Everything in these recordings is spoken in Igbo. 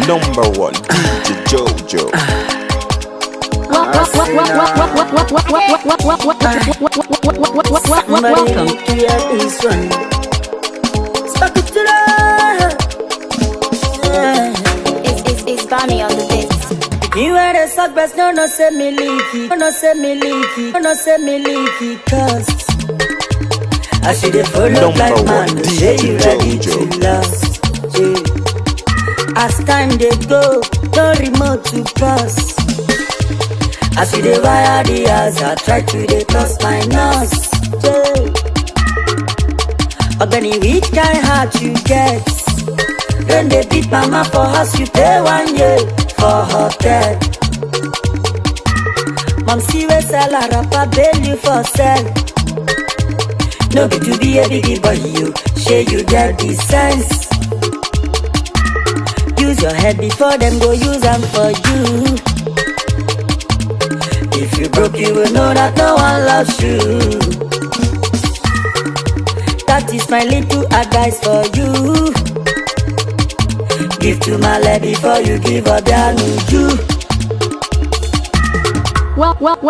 Number one, DJ Jojo. Somebody Welcome. need to hear this one. Spark it to the. Yeah. It's Bami on the beat. You wear the sock best, no, no, say me leaky. No, no, say me leaky. No, no, say me leaky, cause I see the follow Number black one, man, say DJ you ready Jojo. to last. Yeah. As time they go, no remote to pass. I see the wire the house, I try to dey plus my nose. Yeah. Ogani, which kind heart you get? Then they beat mama for house, you pay 1 year for hotel. Mom see we sell a rapper, bail you for sell. No be to be a biggie boy, you share you get the sense. Use your head before them go use them for you. If you broke, you will know that no one loves you. That is my little advice for you. Give to my lady before you give up their nuju. Well, welcome.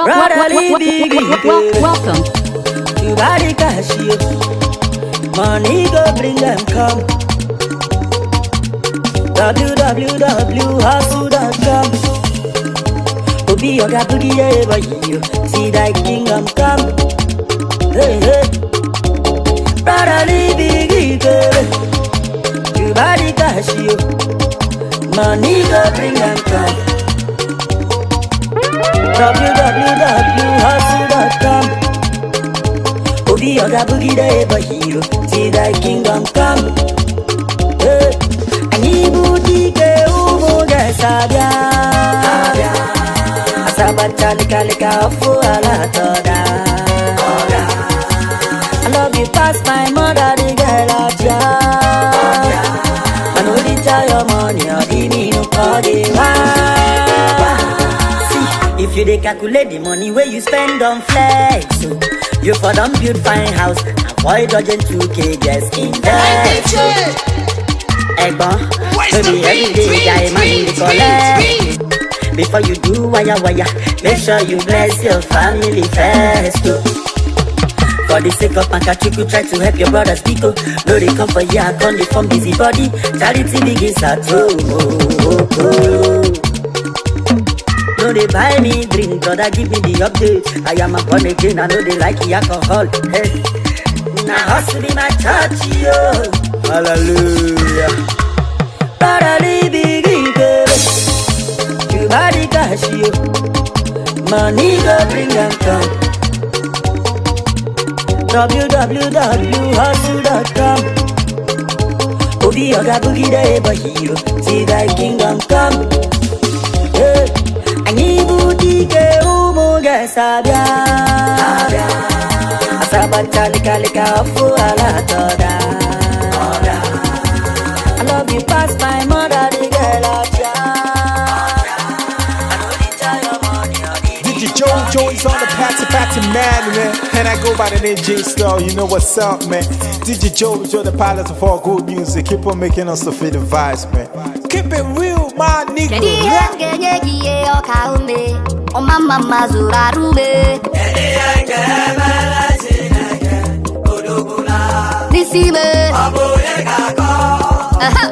You got the cash, you. Money go bring them come. www.hustle.com. Obi oga boogie yeah, boy, you see thy kingdom come. Hey hey, brotherly biggie girl. You got the cash, you. Money go bring them come. www.hustle.com. Obi oga boogie the boy hero. See thy kingdom come. Hey. Anyị bụ dike ụmụ ga-esabịa. Asabacha lika ọfụ ala tọda. I love you pass my mother the girl ọcha. Mana oricha your money ọ dị n'inu ka ọ dị wa. See, if you dey calculate the money wey you spend on flex, so you for don build fine house, avoid dodging 2K, just invest. Ẹ̀gbọ́n, no be everyday guy man dey collect. Before you do wire wire, make sure you bless your family first. Oh. For the sake of Makachuku, try to help your brothers Biko. No dey come for ya, come dey form busy body. Charity begins at home. Oh. No dey buy me drink, brother, give me the update. I am a born again, I know they like the alcohol. Hey. Now hustle be my church, yo. Hallelujah. Brotherly biggie girl. You body cash, yo. Money go bring them come. www.hustle.com. Obi oga boogie the boy hero. See thy kingdom come. Hey. Anyị bụ dike ụmụ ga-esabịa. Asabacha lika lika ọfụ ala tọda. I love you pass my mother the girl ọcha. DJ Jojo is on the patty patty man, man. And I go by the name J Star, you know what's up, man. DJ Jojo, the pilot of all good music. Keep on making us to feel the vibes, man. Keep it real, my nigga. Kedu ihe m ga-enye gị ihe ọka ume ọma mma mma zuru arụ ume n'isi ime. Aha.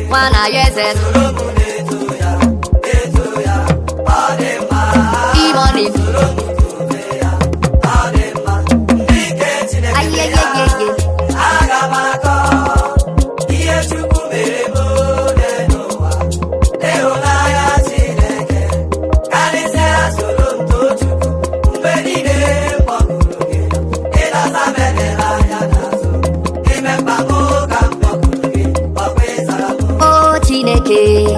Nwana ya eze imoni. Ayeyeyeye. O Chineke.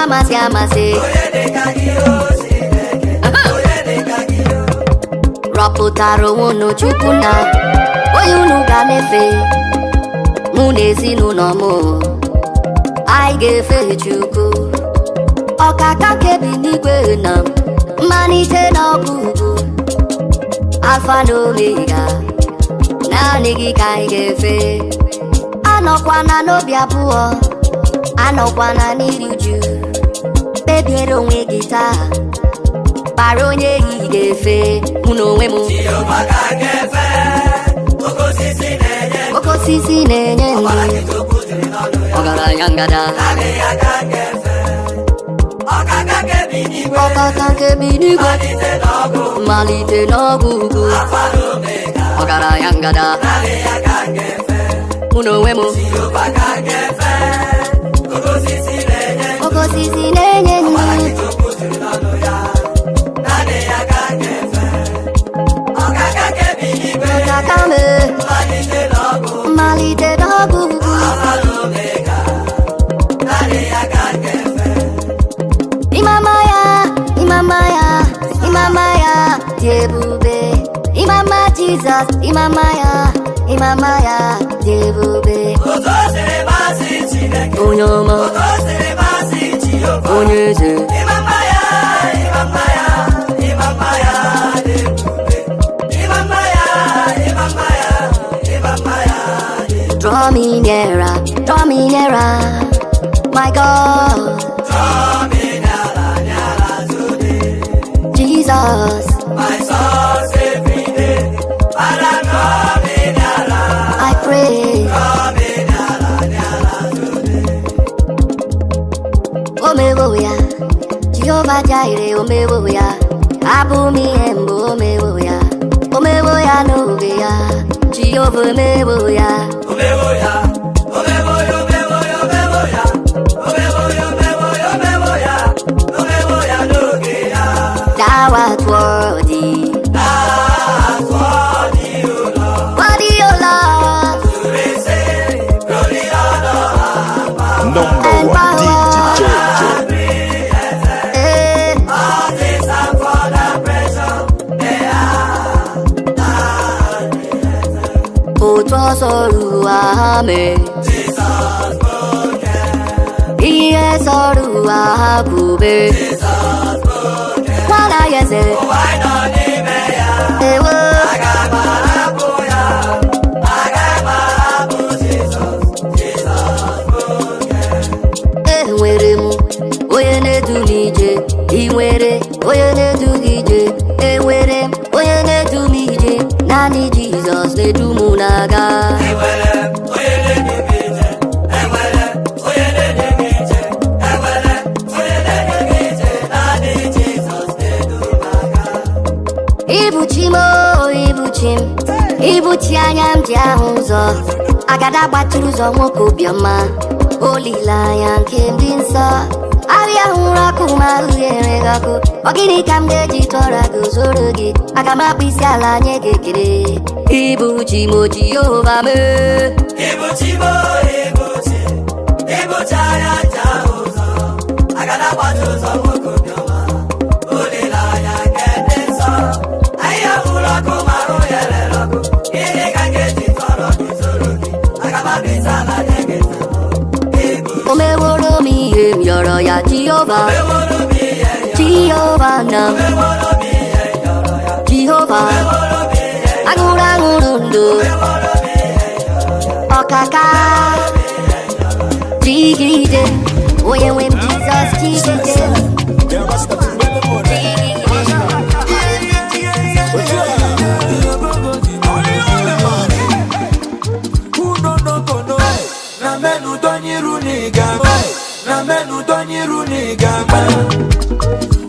na-amasị amasị. Rọpụtara onwe unu Chukwu na onye unu ga na-efe. Mụ na ezinụlọ m, anyị ga-efe Chukwu. Ọkaka kebi n'igwe na mmalite na ọgwụgwụ, Alfa na Omega, naanị gị ka anyị ga-efe. Anọkwana n'obi abụọ, anọkwana n'iri uju. Kpebiere onwe gị taa, kpara onye ị ga-efe. Mụ na onwe m, oke osisi na-enye ndụ, ọgaranya ngada, ọkaka nke bi n'igwe, mmalite n'ọgwụgwụ, ọgaranya ngada. Mụ na onwe m, oke osisi na-enye ndụ. Ọkaka m, mmalite n'ọgwụgwụ. Imama ya, imama ya, imama ya dị ebube. Imama Jizọs, imama ya, imama ya dị ebube. Onye ọma, onye eze. Draw me nearer, draw me nearer, my God. Jesus, My source every day. Father, draw me nearer, I pray. Draw me nearer, nearer today. Omewo ya, Jehovah Jireh, omewo ya. Abụ m ihe mbụ, omewo ya. Omewo ya n'oge ya, Jehovah omewo ya. Omewo ya, omewo ya, omewo ya, omewo ya. Omewo ya, omewo ya, omewo ya. Omewo ya n'oge ya. Thou art worthy, That's worthy, O Lord, worthy, O Lord, to receive glory, honor, and power. Number and one, DJ power. Jojo. Eh, All things are for the pressure they are. Otu ọsọ ruo ha mee. Jesus broken, Ihe sọrọ ụwa ha kwube. Jesus broken. Nwana ya eze, Ụwa nọ n'ime ya. ewo. Aga m ahapụ ya, aga m ahapụ Jizọs, Jizọs broken. Enwere m onye na-edu m ije. Ị nwere onye na-edu gị ije. Enwere m onye na-edu m ije. Naanị Jizọs na-edu m na-aga. Enwere m onye na-edu m ije, enwere m onye na-edu m ije, enwere m onye na-edu m ije, naanị Jizọs na-edu m aga. Ibuchi m o, ibuchi m, ibuchi anya m ji ahụ ụzọ. Agada gbatụrụ ụzọ nwoke obiọma, olileanya nke ndị nsọ. Arịa hụrụ ọkụ ma ahụghere gị ọkụ. Ọ gịnị ka m ga-eji tụọra gị zoro gị? Aga m akpụ isi ala nye gị ekele. Ibuchi m o Jehova mee. Ibuchi m o, ibuchi, ibuchi anya ncha ụzọ, agada gbata ụzọ nwoke obiọma, olileanya nke ndị nsọ. Ahịhịa hụrụ ọkụ ma ahụ ya rere ọkụ, gịnị ka m ga-eji tọrọ gị zoro gị? Aga m akpụ isi ala nye gị ekele. Ibuchi O meworo m ihe m yọrọ ya Jehova. meworo m ihe ya, Jehova na meworo m ihe yọrọ ya, Jehova. meworo m ihe, Aṅụrụ aṅụrụ ndụ. meworo m ihe yọrọ ya. Ọkaka jigide, onye nwe m Jizọs jigide.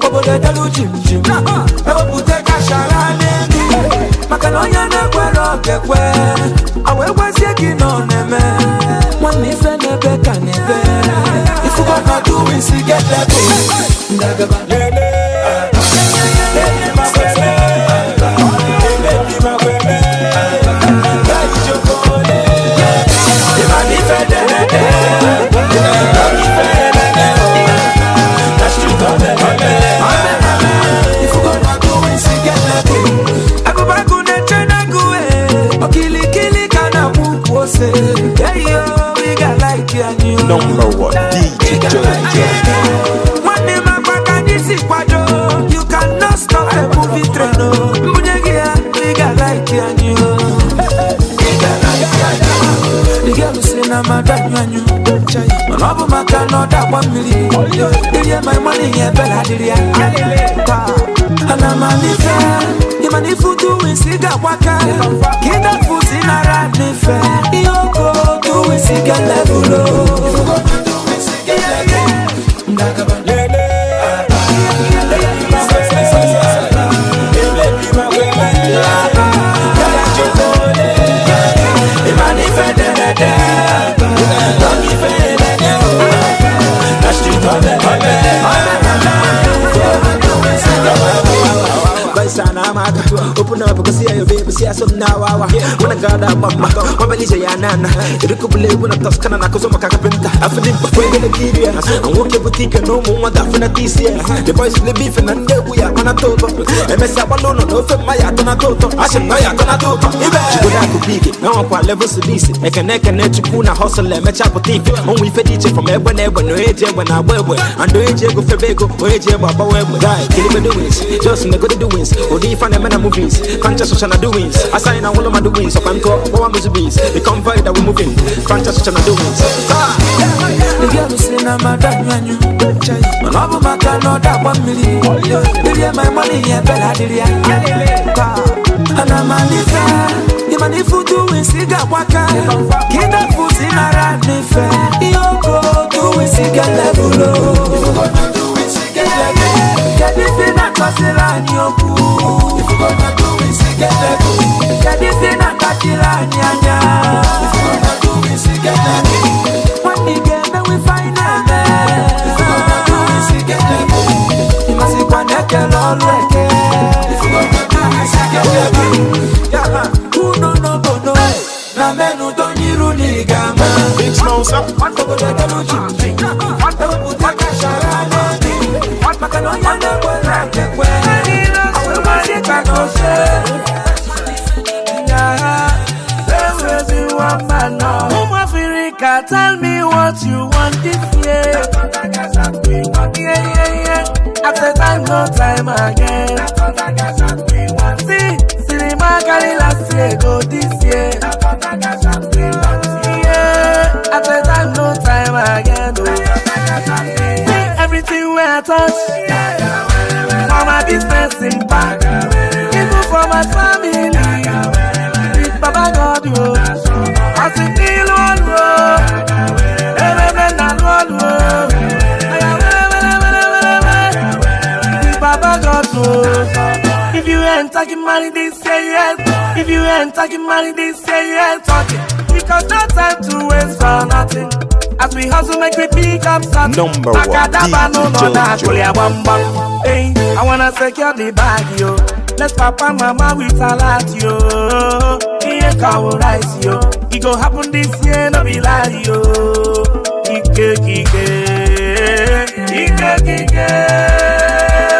Obodo delu jim jim, ewepụta kashara n'elu, maka na onye na-ekwere okekwe awa ekwezie gị nọ na-eme nwanne ife na-ebe ka na-ebe ifugo na duwisi gedebe ndagaba. Number one, DJ Jojo. Nwanne m akpa ka anyị si kwado. You cannot stop a movie train o. Mbunye gị ya, ị ga-like anyị o. Ị ga-like anyị o. The girl si na mmadụ anyụ anyụ. Mana ọ bụ maka na ọ dagba mmiri. Irie my money ya ebela adịrị ya. Taa, ana m alife. Ịma na ifu duwins ị ga-agbaka. Ka ịdafu si nara n'ife. Ihe oko duwins ga level o. Open up, because see your baby, see some now. When I got that mama, my ya nana. It could believe when I Toscana, Nakosoma Carpenter. I feel it before the Nigeria. And walk a boutique and no more than this year. The boys will be beef and we are on a toto. MS Abalona, no for my Atonatoto. I should buy a Tonatoto. Chibuda no one levels to this. I can neck and Chukuna hustle and match up with thief. Only Fediche from Ebon Ebon, no age when I wear and do age go Febego, or age Baba Web. Guy, kill him doings, just in the good doings, or the fun and movies, conscious social doings. I sign all of my doings, so I'm called one bees. The convoy that we're moving, conscious social doings. The girl si na mmadụ anyụ anyụ. Mana ọ bụ maka na ọ dagba mmiri. Irie my money ya ebela adịrị ya. Taa, ana m alife. Ịma na ifu duwins ị ga-agbaka. Ka ịdafu si nara n'ife. Ihe oko duwins ga level o. Kedu ife ị na-akọsịrị anyị okwu? Kedu ife ị na-akpachiri anyị anya? Nwanne ị ga-emenwe ife anyị na-eme. Ị masịkwa na ekele ọrụ eke. Unu n'obodo na menudo n'iru na ị ga-ama. Big Smosa. Obodo ekele uche. Ewepụta kachara n'obi. Maka na onye na-ekwere ekwe. Ọwụwa dị ka n'ose. Ụmụ Africa, tell me what you want this year. Yeah. After time, no time again. See, cinema carry last year, go this year. Yeah, after time, no time again. Oh. See, everything where I touch, for my business impact, even for my family. With Baba God, oh. I see the Lord, oh. Every man, Lord, oh. With Baba God, oh. If you ain't talking money, this say yes. If you ain't talking money, this say yes. Talking. Because no time to waste for nothing. As we hustle, make we pick up something. Number one, Akadaba, no, no, DJ na, Jojo. kulia, bam, bam. Hey, I wanna secure the bag, yo. Let's papa mama with a lot, yo. Here cow rice, yo. It go happen this year, no be lie, yo. Ike, ike, ike, ike.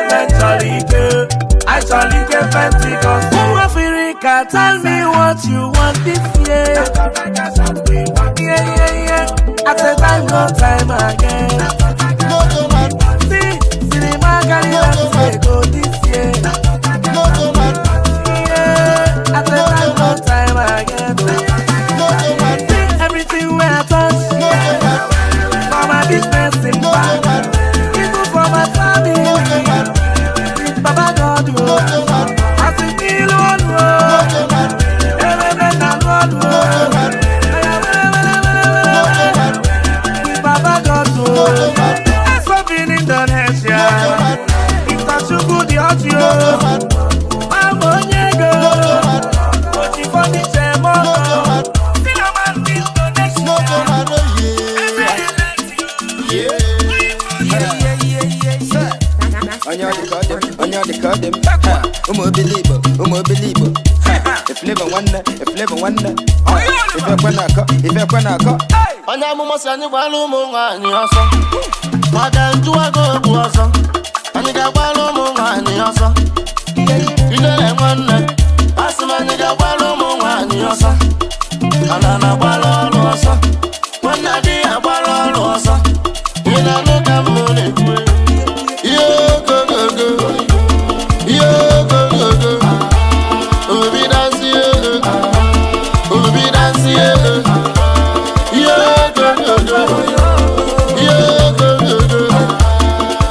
Mentally, ike. I shall ike Pentecost. Ụmụ Africa, tell me what you want this year. Yeah. After time, no time again. See, cinema carry last year, go this year. Yeah, after time, no time again. See, everything where I touch, for my business impact, even for my family. With Baba God, oh. I see the Lord, oh. Every man and Lord, oh. With Baba God, oh. I saw in Indonesia. It's a Chukwu the audio. I'm Onyego. Ochi furniture, moto. Cinnamon Indonesia. Onye ọ dị ka ọ dị m, onye ọ dị ka ọ dị m. Ha, ụmụ obili Igbo, ụmụ obili Igbo. Ha, eflevọ nwanne, eflevọ nwanne. Ha, ife ekwe na-akọ, ife ekwe na-akọ. Onye amụma si anyị gbara ụmụ nwaanyị ọsọ maka njụwago okwu ọsọ. Anyị ga-agbara ụmụ nwaanyị ọsọ. Ijele nwanne, asị m anyị ga-agbara ụmụ nwaanyị ọsọ. Ana na-agbara ọrụ ọsọ. Nwanne di ya agbara ọrụ. ọrụ ọsọ. Ị na-anụ ka m na-ekwu. Ihe ogogogo, ihe ogogogo. Obi dance eh, obi dance eh. Ihe ogogogo, ihe ogogogo.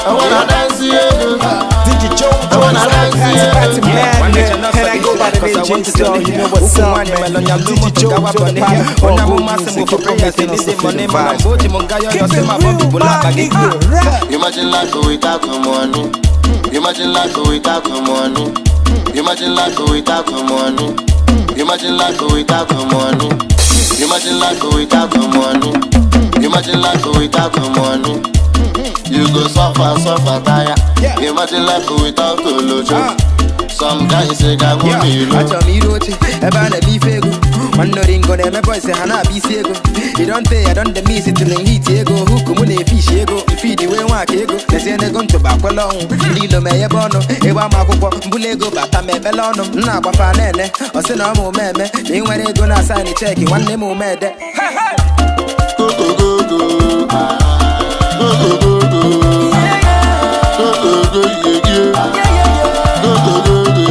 I wanna dance eh. DJ Joe, I wanna dance Party, party, eh. man, man. And I go by the name J Star, you know what's up, man. DJ Joe, Joe, the pilot for good music. Keep on making us feel the vibe. Keep it real, my nigga. Rap. Imagine life without no money. Imagine life without no money. Imagine life without no money. Imagine life without no money. Imagine life without no money. Imagine life without no money. You go suffer, suffer, tire. Imagine life without olojo. Some guys say ga go me. Achọrọ m iru oche ebe a na-eme ife ego. Nwanne oringo na-eme boys ha na-abịa isi ego. You don tey, I don dey miss it till hit ego. Hook mụ na-efishi ego, mfidi wee nwaka ego. Lezie n'ego ntụba akwela ọnwụ. Ndị ilo ma enyebe ọnụ, ịgba m akwụkwọ mbụla ego bata ma ekpele ọnụ. M na-agbafa na-ene, ọ sị na ọ ma ume eme. Na ị nwere ego na-asaịnị cheki, nwanne m ume ede. Go go go go. Go go go go. Go go go yeah yeah. Go go go go.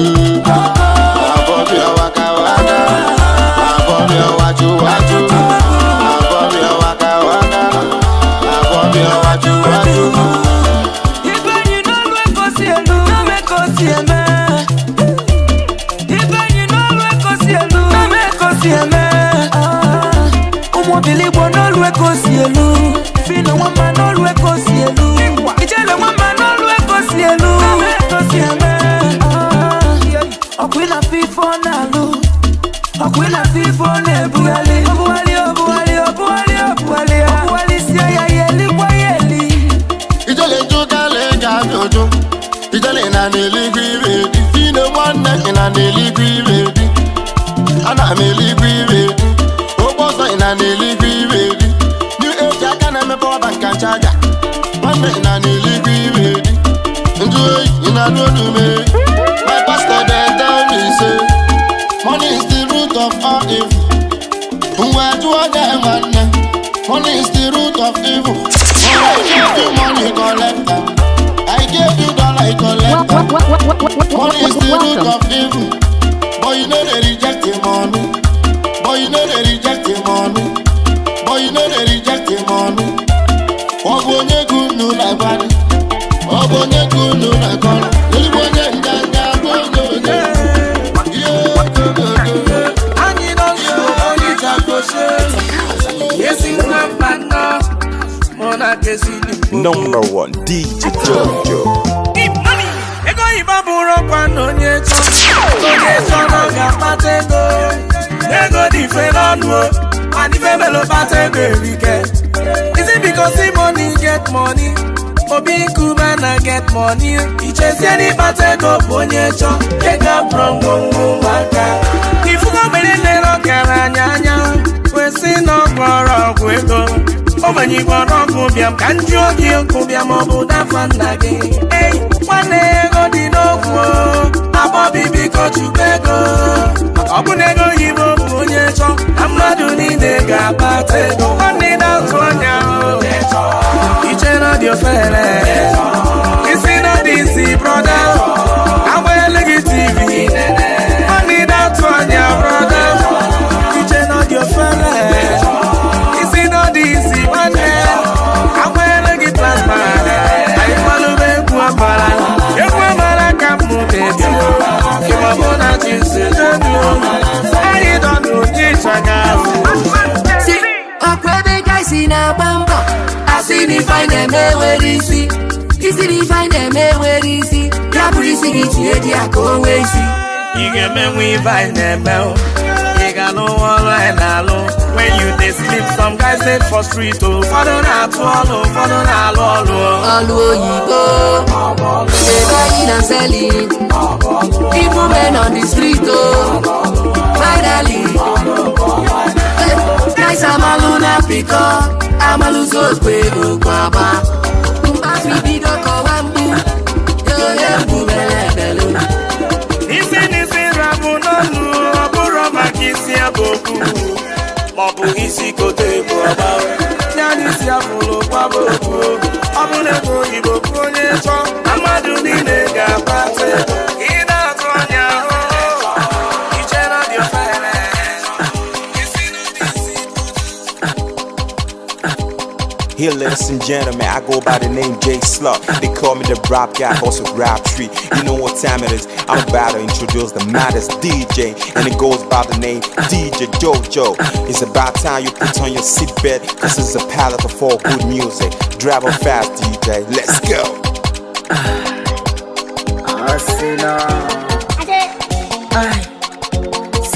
Abọ́bí waka waka. Abọ́bí wájú wájú. Abọ́bí waka waka. Abọ́bí wájú wájú. Ife yi n'olu ekosi elu, na ekosi eme. Ife yi n'olu ekosi elu, na ekosi eme. Ụmụ obiligbo n'olu ekosi elu, Fino nwamba n'olu ekosi elu, Ijele nwamba n'olu ekosi elu, na ekosi eme. Ọkwa ị na-afụ ife ọ na-alụ, ọkwa ị na-afụ ife ọ na-ebugharị, obugharị, obugharị, obugharị, obugharị, obugharị sie ya ya elikwa ya eli. Ijele njụkala ga ajụjụ. Ijele na n'eluigwe ire dị. Fino nwanne gị na n'eluigwe ire dị. Ana m eluigwe ire dị. Ụgbọ ọsọ ị na n'eluigwe ire dị. New age aka na-emepe ọba nka nchaja. Nwanne ị na n'eluigwe ire dị. Njụ oyi ị na-anụ olu m e. My pastor dey tell me say, money is the root of all evil. Ngwa jụọ gị nwanne, money is the root of evil. I gave you money, collect am. I gave you dollar, you collect am. Money is the root of evil. But you know they reject the money. But you know they reject the money. But you know they reject the money. Ọ bụ onye ka unu na-agbalị? Ọ bụ onye ka unu na-akọrọ? Ezigbo onye nganga bụ onye onye. Ihe ogogogo. Anyị nọ nso onye chakoshe. Esi nwa mba nnọọ, mụ na kesi n'igbo. Number one, DJ Jojo. Ego oyibo bụrụ ọkwa na onye chọ. Onye chọ na ọ ga-akpata ego. Ego dị mfe n'ọnụ o, mana ife melụ kpata ego erike. Is it because money get money? Obi Nkume na get money. Ichezie n'ịkpata ego bụ onye chọ. Ego abụrụ ngwongwo ụmụaka. Ifugo mere nlere ọgaranya anya, kwesị na ọ gwọrọ ọgwụ ego. Ogbenye gwọrọ ọgwụ bịam ka njụ oge nkụ bịam ọ bụ dafa nna gị. Ei, nwanne ego dị n'okwu o, abọbi biko chukwu ego. Maka ọ bụ na ego oyibo bụ onye chọ, na mmadụ niile ga-akpata ego. Nwanne na-atụ anya o, iche na dị ofere. Isi na dị isi brọda, agbanyela gị TV. Nwanne na-atụ anya brọda, iche na dị ofere. Isi na dị isi nwanne, agbanyela gị plasma. Anyị gbalụba egwu amara, egwu amara ka mụ na-eti. Ịma mụ na chi si n'elu, anyị nọ n'ụdị ịchaka. Si ọkwa ebe guys na-agba mbọ, asị na ife anyị na-eme nwere isi. Isi na ife anyị na-eme nwere isi, ya bụrụ isi gị chie ji ya ka o nwee isi. Ị ga-emenwe ife anyị na-eme o. Ị ga-alụ ọrụ anyị na-alụ. When you dey sleep, some guys dey for street o. Ụfọdụ na-atụ ọlụ, ụfọdụ na-alụ ọlụ o. Ọlụ oyibo, they buying and selling. Even men on the street o. Finally, guys amalụ na pịkọ, amalụzi okwe okwe agba. Mgbafi bido kọwa mgbu, onye mgbu bele ebelu. Isi n'isi rabụ n'ọnụ, ọ bụrụ maka isi abụ okwu, maọbụ isi kote bụ ọba. Ya n'isi abụrụ gbaba okwu. Ọ bụ na ego oyibo bụ onye chọọ, na mmadụ niile ga-akpata ego. Ị na-atụ anya ahụ, iche na dị ofere. Here, ladies and gentlemen, I go by the name Jay Slug. They call me the rap guy, also rap tree. You know what time it is. I'm about to introduce the maddest DJ, and it goes by the name DJ Jojo. It's about time you put on your seatbelt, cause it's a palette of all good music. Drive on fast, DJ. Let's go. Arsenal. Aye.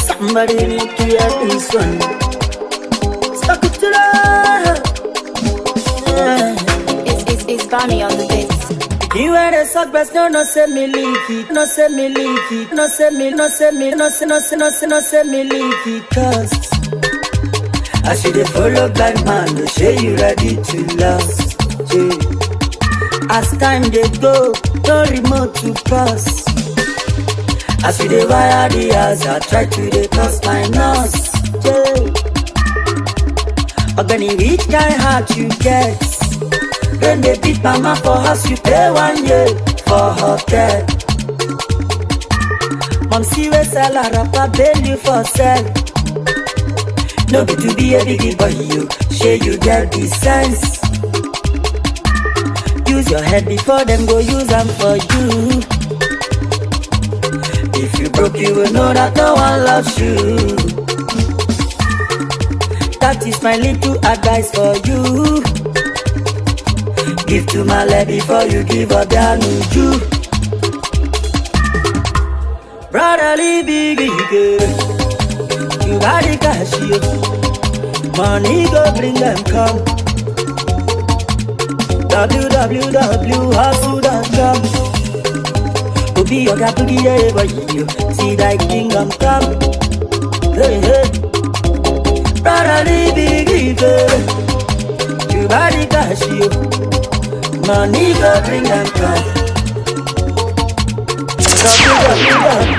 Somebody need to hear this one. Stuck it to the. Yeah. It's Barney on the beat. You wear the sock breast, no, no, say me leaky, no, say me leaky, no, say me, no, say me, no, say, no, say, no, say, no, say me leaky, cause I see the follow blind man, no, say you ready to last. Yeah. As time they go, no remote to pass. As we dey wire the house, I try to dey cross my nose. Yeah. Ogani, which kind heart you get? When they beat mama for house, you pay 1 year for hotel. Mom see we sell a rapper, bail you for sell. No be to be a biggie boy, you share you get the sense. Use your head before them go use them for you. If you broke, you will know that no one loves you. That is my little advice for you. Give to my leg before you give up your nuju. Brotherly biggie girl, you got the cash, you. Money go bring them come. www.hustle.com. Obi your boogie yeah, boy, you see thy kingdom come. Hey hey, brotherly biggie girl, you got the cash, you. Money go bring them come.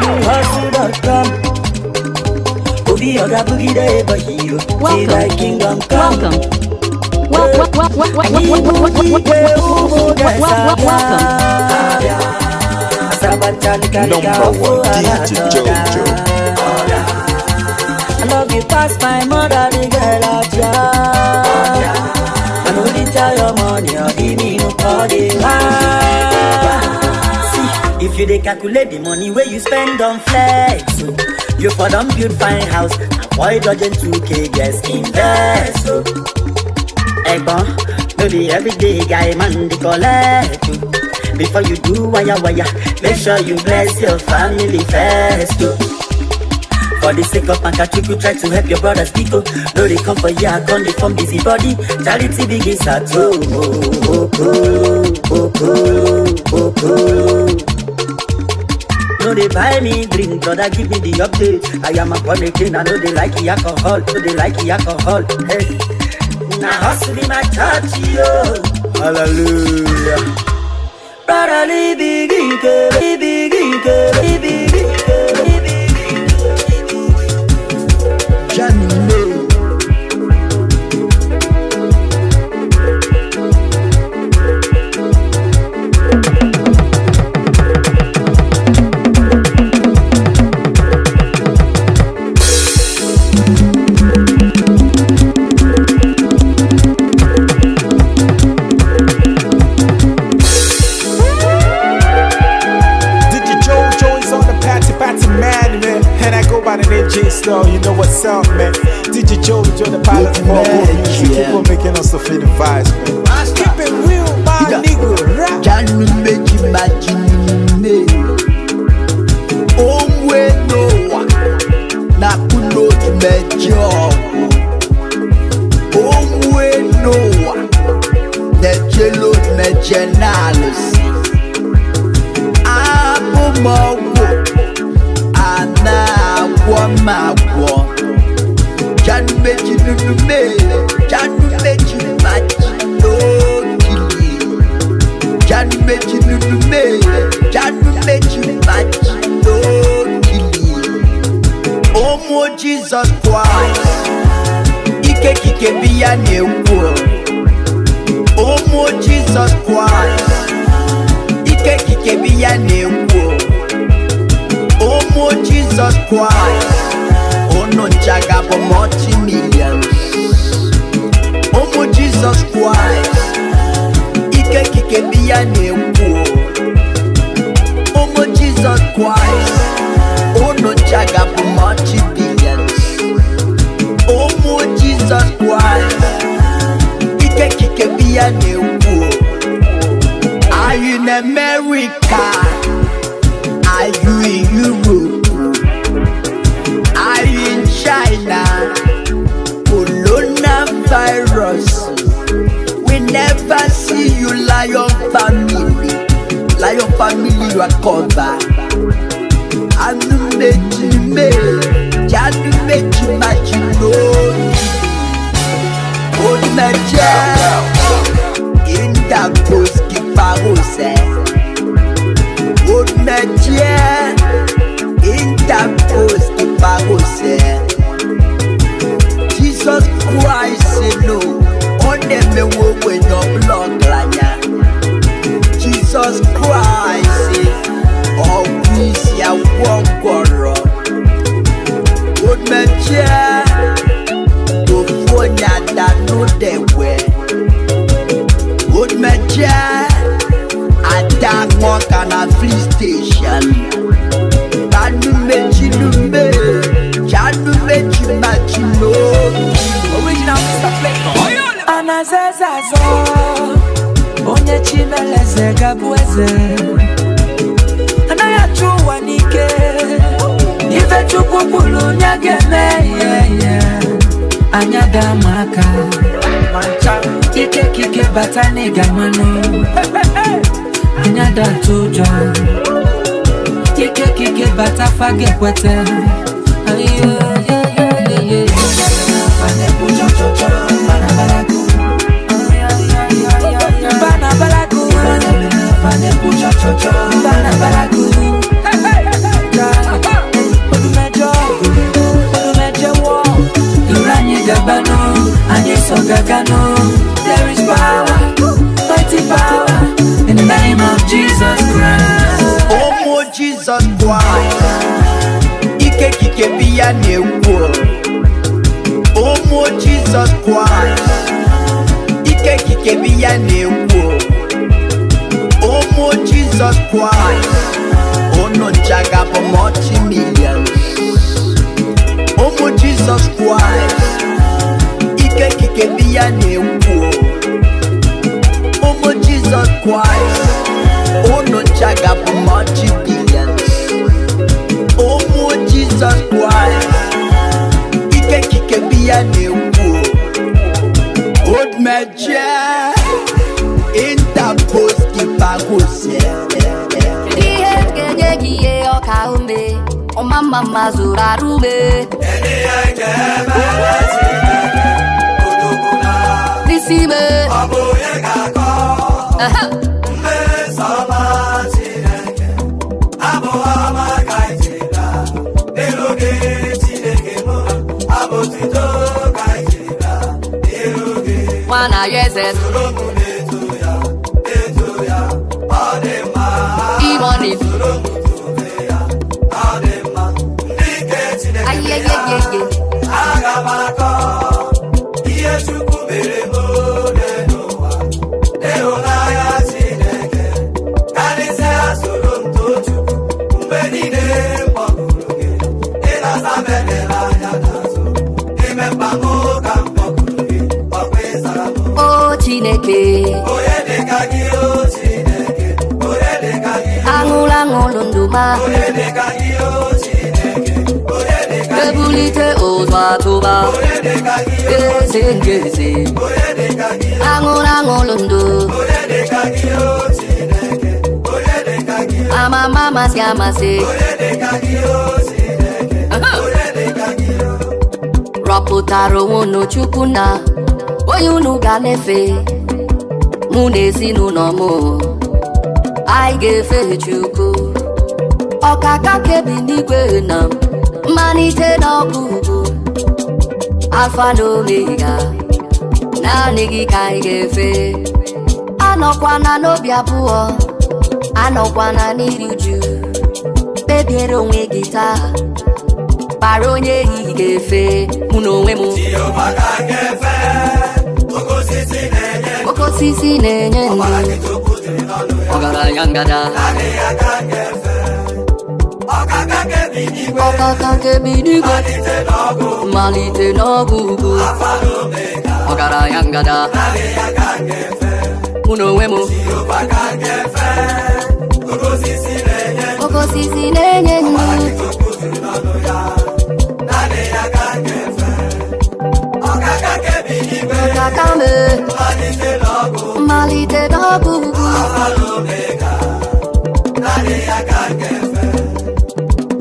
www.hustle.com. Obi your boogie day, boy, you see thy kingdom come. Welcome. Welcome. Number one DJ Jojo. I love you past my mother, the girl I I no dey tell your money or give me no call. See, if you dey calculate the money where you spend on flex, so you for don build fine house, avoid dodging 2K, yes, invest. So, Egbon, no be everyday guy man dey collect you. Before you do wire wire, make sure you bless your family first. Oh. For the sake of Makachuku, try to help your brothers Biko. No they come for ya, come they form busy body. Charity begins at home. Oh, oh, oh, oh, oh, oh. No they buy me drink, brother give me the update. I am a born again, I know they like the alcohol, no they like the alcohol. Hey. Now hustle in my church, yo. Hallelujah. Brotherly biggie, biggie, biggie, biggie. Slow, you know what's up, man. DJ Jojo, the pilot for all music. Keep on making us to feel the vibes, man. Keep it real, my nigga. Rap. Janu meji maji me. Omwe noa na kuno mejo. Omwe noa nejelo mejenalus. Abu mowo ana agwọ. Janu meji nunu me, janu meji maji n'okili. Janu meji nunu me, janu meji maji n'okili. Ụmụ Jesus Christ, ike kike bi ya na-ekwu. Kraịst, unu ncha ga-abụ multi-millions. Ụmụ Jizọs Kraịst, ike kike biya na-ekwu. Ụmụ Jizọs Kraịst, unu ncha ga-abụ multi-billions. Ụmụ Jizọs Kraịst, ike kike biya na-ekwu. Are you in America? Are you in Europe? Are you in China? Coronavirus, we never see you, Lion family. Lion family, you are covered. Anu meji me, janu meji maji no. Omeje, indagoski parose. Omeje, indagoski parose. Jesus Christ, no, ọ na-emewo ogbenye ọbụla ọgaranya. Jesus Christ, ọgwụ isi agwọ ngwọrọ. Omeje, ofu onye ada n'ụdegwe. Omeje, ada ṅụọ na free station. Kanu mechi nume, chanu mechi machi no. Original Mr. Flavor. Anazaza zo, onye chimeleze ga-abụ eze. Anaghị achụ ụwa n'ike, ife Chukwu kwuru ya ga-eme. Anya ga-ama aka, ike kike bata n'ịga mmanụ. Anya da-atụ ụjọ, ike kike bata fa ga-ekwete. There is power, mighty power in the name of Jesus Christ. Ụmụ Jizọs Kraịst, ike kike biya na-ekwu. Ụmụ Jizọs Kraịst, ike kike biya na-ekwu. Ụmụ Jizọs Kraịst, unu ncha ga-abụ multi-millions. Ụmụ Jizọs Kraịst, ike kike biya na-ekwu. Ụmụ Jizọs Kraịst, unu ncha ga-abụ multi-billions. Ụmụ Jizọs Kraịst, ike kike biya na-ekwu. Omeje, interpost parose. Ihe ga-enye gị ihe ọka ume, ọma mma mma zụrụ arụ ume. N'isi ime. Aha. Nwana ya eze. Imoni. Ayeyeyeye. Aga m akọ ihe Chukwu mere m ole n'ụwa, ịhụnanya Chineke karịsịa soro m too Chukwu mgbe niile m kpọkuru gị, ị na-asa m edela anya n'azụ, ime mkpa m ka m kpọkuru gị, ọkwa ịzara m. O Chineke, Onye dịka gị o Chineke, onye dịka gị, aṅụrụ aṅụrụ ndụ ma onye dịka gị o Chineke, onye dịka gị, ebulite ụzọ atụba onye dịka gị, eze nke eze, onye dịka gị, aṅụrụ aṅụrụ ndụ onye dịka gị o Chineke, onye dịka gị, amama amasị amasị. Onye dịka gị o Chineke, onye dịka gị o. Rọpụtara onwe unu Chukwu na onye unu ga na-efe, mụ na ezinụlọ m anyị ga-efe Chukwu. Ọkaka kebi n'igwe na mmalite na ọgwụgwụ, Alfa na Omega, naanị gị ka anyị ga-efe. Anọkwana n'obi abụọ, anọkwana n'iri uju, kpebiere onwe gị taa Kpara onye ị ga-efe, mụ na onwe m. Oke osisi na-enye ndụ. Ọgaranya ngada. Ọkaka nke bi n'igwe. Mmalite n'ọgwụ ugwu. Ọgaranya ngada. Mụ na onwe m. Oke osisi na-enye ndụ. Ọkaka me. Mmalite n'ọgwụ ugwu.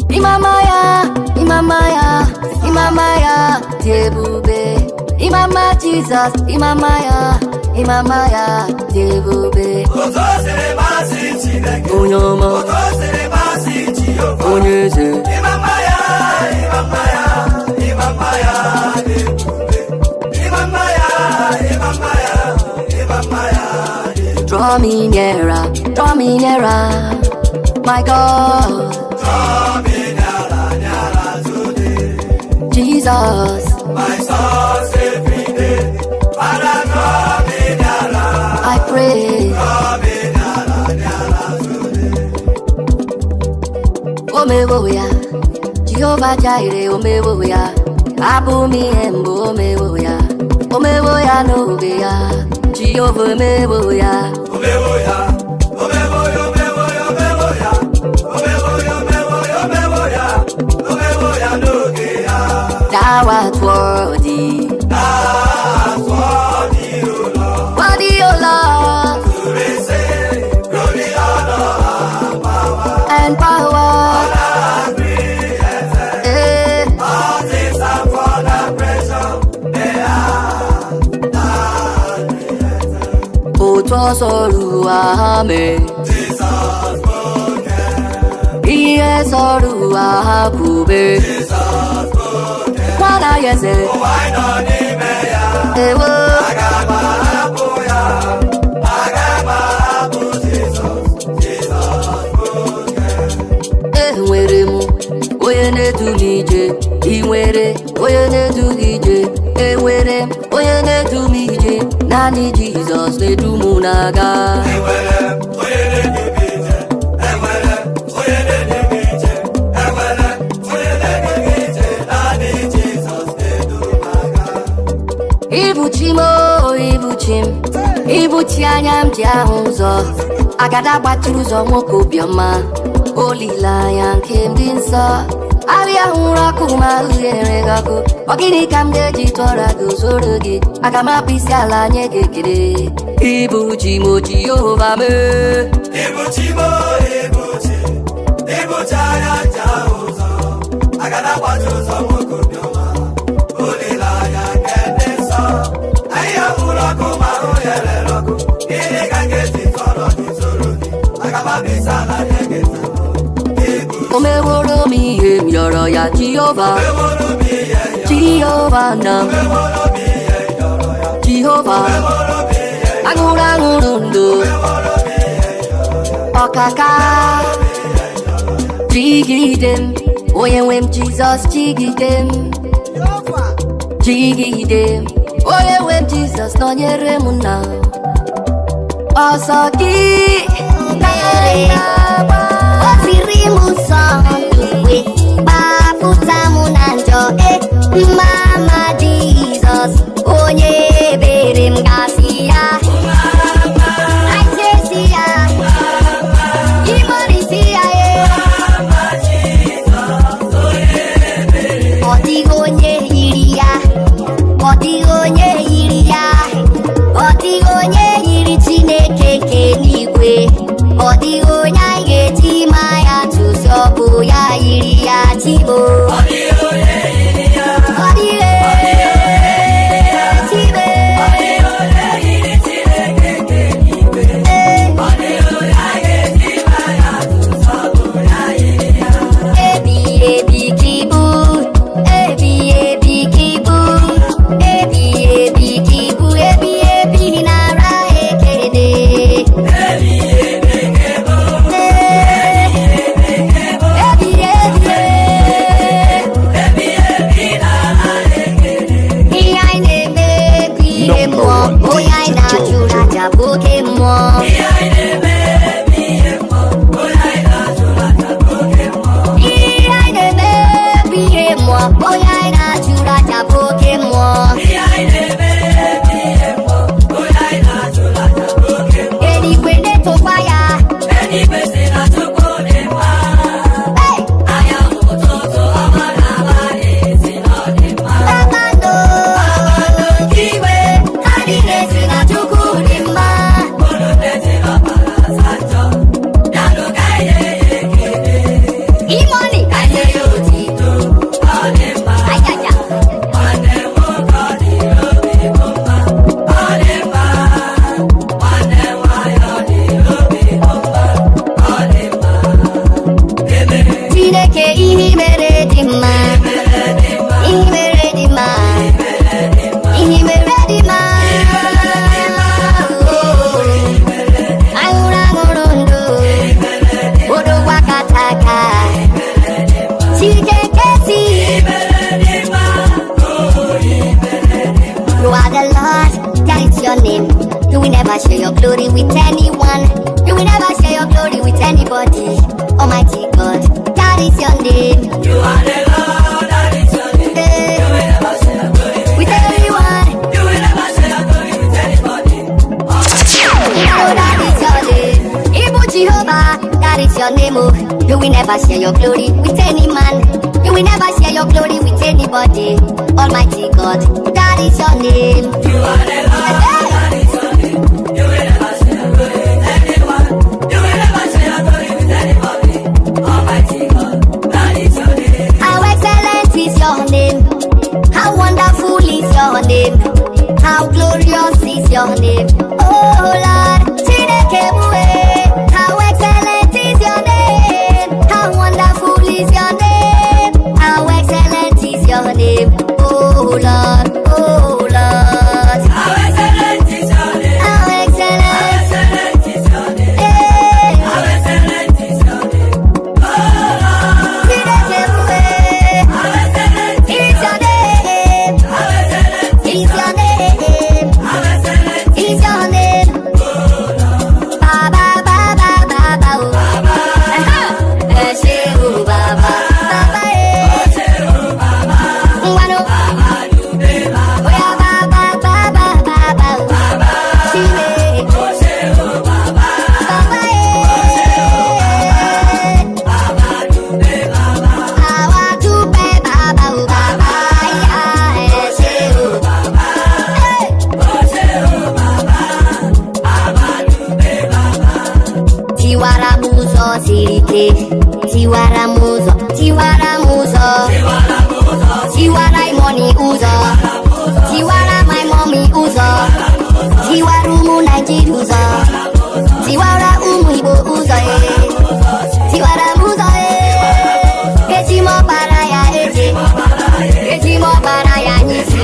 Imama ya, imama ya, imama ya dị ebube. Imama Jizọs, imama ya, imama ya dị ebube. Onye ọma, onye eze. Imama ya, imama ya, imama ya dị ebube. Imama ya, imama ya, imama ya dị ebube. Draw me nearer, draw me nearer, my God. Draw me nearer, nearer to thee. Jesus, my source every day. Father, draw me nearer. I pray. Draw me nearer, nearer to thee. Omewo ya, Jehovah Jireh, omewo ya. Abụ m ihe mbụ, omewo ya. Omewo ya n'oge ya, Jehovah omewo ya. Omewo ya, omewo ya, omewo ya, omewo ya. Omewo ya, omewo ya, omewo ya. Omewo ya n'oge ya. Thou art worthy. Thou art worthy, O Lord. Worthy, O Lord. To receive glory, honor, and power. And power. All our created. Eh. All things are for the pressure. They are thou created. Otu ọsọ ruo ame. Jesus spoke. Ihe sọrọ ụwa ha kwube. Jesus spoke. Nwana ya eze. Ụwa anyị nọ n'ime ya. Ewo. Aga m ahapụ ya. Aga m ahapụ Jizọs. Jizọs spoke. Enwere m onye na-edu m ije. Ị nwere onye na-edu gị ije. Enwere m onye na-edu m ije. Naanị Jizọs na-edu m na-aga. Enwere m onye na-edu m ije. Enwere m onye na-edu m ije. Enwere m onye na-edu m ije. Naanị Jizọs na-edu m aga. Ibuchi m o, ibuchi m. Ibuchi anya m ji ahụ ụzọ. Agada gbatụrụ ụzọ nwoke obiọma. Olileanya nke m dị nsọ. Ahịa hụrụ ọkụ ma ahụghere gị ọkụ. Ọ gịnị ka m ga-eji tụọra gị zoro gị? Aga m akpụ isi ala nye gị ekele. Ibuchi m o Jehova mee. Ibuchi m o, ibuchi. Ibuchi anya ji ahụ ụzọ. Agada gbachi ụzọ nwoke obiọma. Olileanya nke ndị nsọ. Ahịhịa hụrụ ọkụ ma ahụ ya rere ọkụ. Gịnị ka m ga-eji tụọrọ gị zoro gị? Aga m akpụ isi ala nye gị ekele. O meworo m ihe m yọrọ ya Jehova. Jehova na m. Jehova. Aṅụrụ aṅụrụ ndụ. Ọkaka. Jigide m. Onye nwe m Jizọs jigide m. Jigide m. Onye nwe m Jizọs nọnyere m nna. Ọsọ gị ka m na-agba. O tiri m nsọ n'igwe, gbapụta m na njọ e mama Jizọs, onye ebere m gasị ya. Aijesi ya, Imorisi ya e. Ọ dịghị onye yiri ya, ọ dịghị onye yiri ya, ọ dịghị onye yiri Chineke nke n'igwe. Ọ dịghị onye anyị ga-eji ma ya tụsị ọ bụ ya yiri ya Chibo. Ọ dịghị Chibo. aja bụ oke mmụọ. Ihe anyị na-eme bụ ihe mmụọ, onye anyị na-achụrụ aja bụ oke mmụọ. Ihe anyị na-eme bụ ihe mmụọ, onye anyị na-achụrụ aja bụ oke mmụọ. Ihe anyị na-eme bụ ihe mmụọ, onye anyị na-achụrụ aja bụ oke mmụọ. Eluigwe na-etokwa ya. Eluigwe sị na Chukwu dị mma. Hey! Anyanwụ ụtụtụ, ọnwa na abalị sị na ọ dị mma. Kpakpando Kpakpando nke igwe, ha niile sị na Chukwu dị mma. unu na-eji ọbara asatọ, bịanụ ka anyị nye ya ekele. Imoni Ka anyị nye ya otito, ọ dị mma. ajaja. Nwanne m nwoke ọ dị obi bụ mma, ọ dị mma. Nwanne m nwaanyị ọ dị obi bụ mma, ọ dị mma. Ebe Chineke ihe i mere dị mma. mere dị mma, Ihe i mere dị mma. Ihe i mere dị mma. Aṅụrụ aṅụrụ ndụ. Odogwu akata aka. Chike si. mere dị mma, oh, mere dị mma. You are the Lord, that is your name. You will never share your glory with anyone. You will never share your glory with anybody. Almighty God, that is your name. You are the Lord, that is your name. Eh, You will never share your glory with with everyone. You will never share your glory with anybody. Oh, that is your name. Ibu Jehovah, that is your name. Oh, you will never share your glory with any man. You will never share your glory with anybody. Almighty God, that is your name. You are the Lord, that is your name. You will never share your glory with anyone. You will never share your glory with anybody. Almighty God, that is your name. How excellent is your name. How wonderful is your name. How glorious is your name. Oh Lord, Chineke mue. How excellent is your name. How wonderful is your name. How excellent is your name. Oh Lord, oh Lord. How excellent is your name. How How excellent. excellent is your name. Hey. How excellent is your name. Oh Lord, Chineke mue. how excellent Is your name. How excellent Is your name. How excellent Is your name. Baba, baba, baba, oh. Aha. Ẹ ṣé o, baba. Baba, eh. Ngwanu. Oya, baba, baba, baba, oh. Chime. Baba, eh. Àwa dúpẹ́ bàbá o, bàbá, ìyá, ẹ ṣé o. Hey. Tiwara m ụzọ siri ike, tiwara m ụzọ, tiwara m ụzọ, tiwara imoni ụzọ, tiwara my mommy ụzọ, tiwara ụmụ Naijiria ụzọ, tiwara ụmụ Igbo ụzọ ee, tiwara m ụzọ ee, eji m ọbara ya eje, eji m ọbara ya nyisi,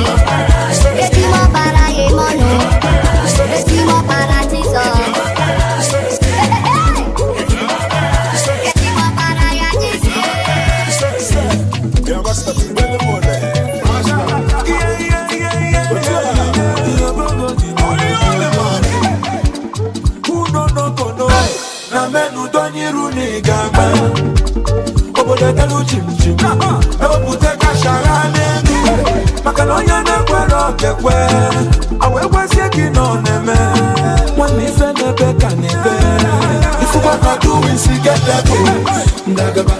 eji m ọbara ya eme ọnụ, eji m ọbara Jizọs. Na menu donyiru na gaba obodo edelu chimchim ewepụta kashara n'elu maka na onye na-ekwere okekwe awa ekwesie gị nọ na-eme nwanne ife na-ebe ka na-ebe ifụkwa ka duwisi gedebụ ndagaba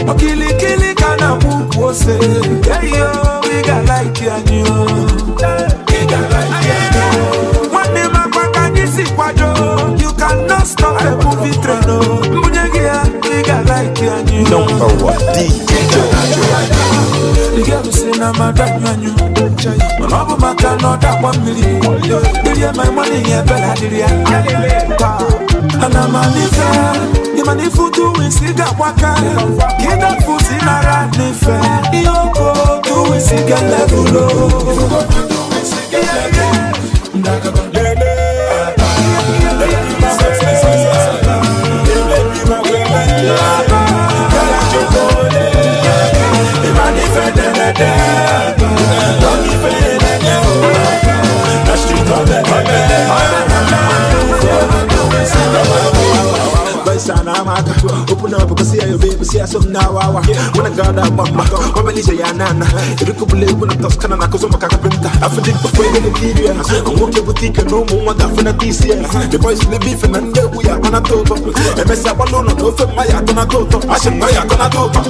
Okilikili ka na-akwụ ukwu ose. Eyo, ị ga-like anyị o. Ị ga-like anyị o. Nwanne m akwa ka anyị si kwado. You cannot stop a movie train o. Mbunye gị ya, ị ga-like anyị o. Number one, DJ Jojo. The girl si na mmadụ anyụ anyụ. Mana ọ bụ maka na ọ dakwa mmiri. Dịrị my money ya ebela dịrị ya. Ana m an'ife. Ịma na ifu tu isi ga-agbaka. Ka ịdafu si nara n'ife. Ihe oko. do it, see get level. If you gonna do it, see get level. Open up, because see your baby, see some now. When I got that mama, ya nana. Irikubule when I Toscana, Nakuzoma Kakapinta. I feel it before the Nigeria. I'm working boutique and no more than this year. The boys in the beef and then we are on a toto. MS Abalona, no for my Atonatoto. I should buy a Conatoto.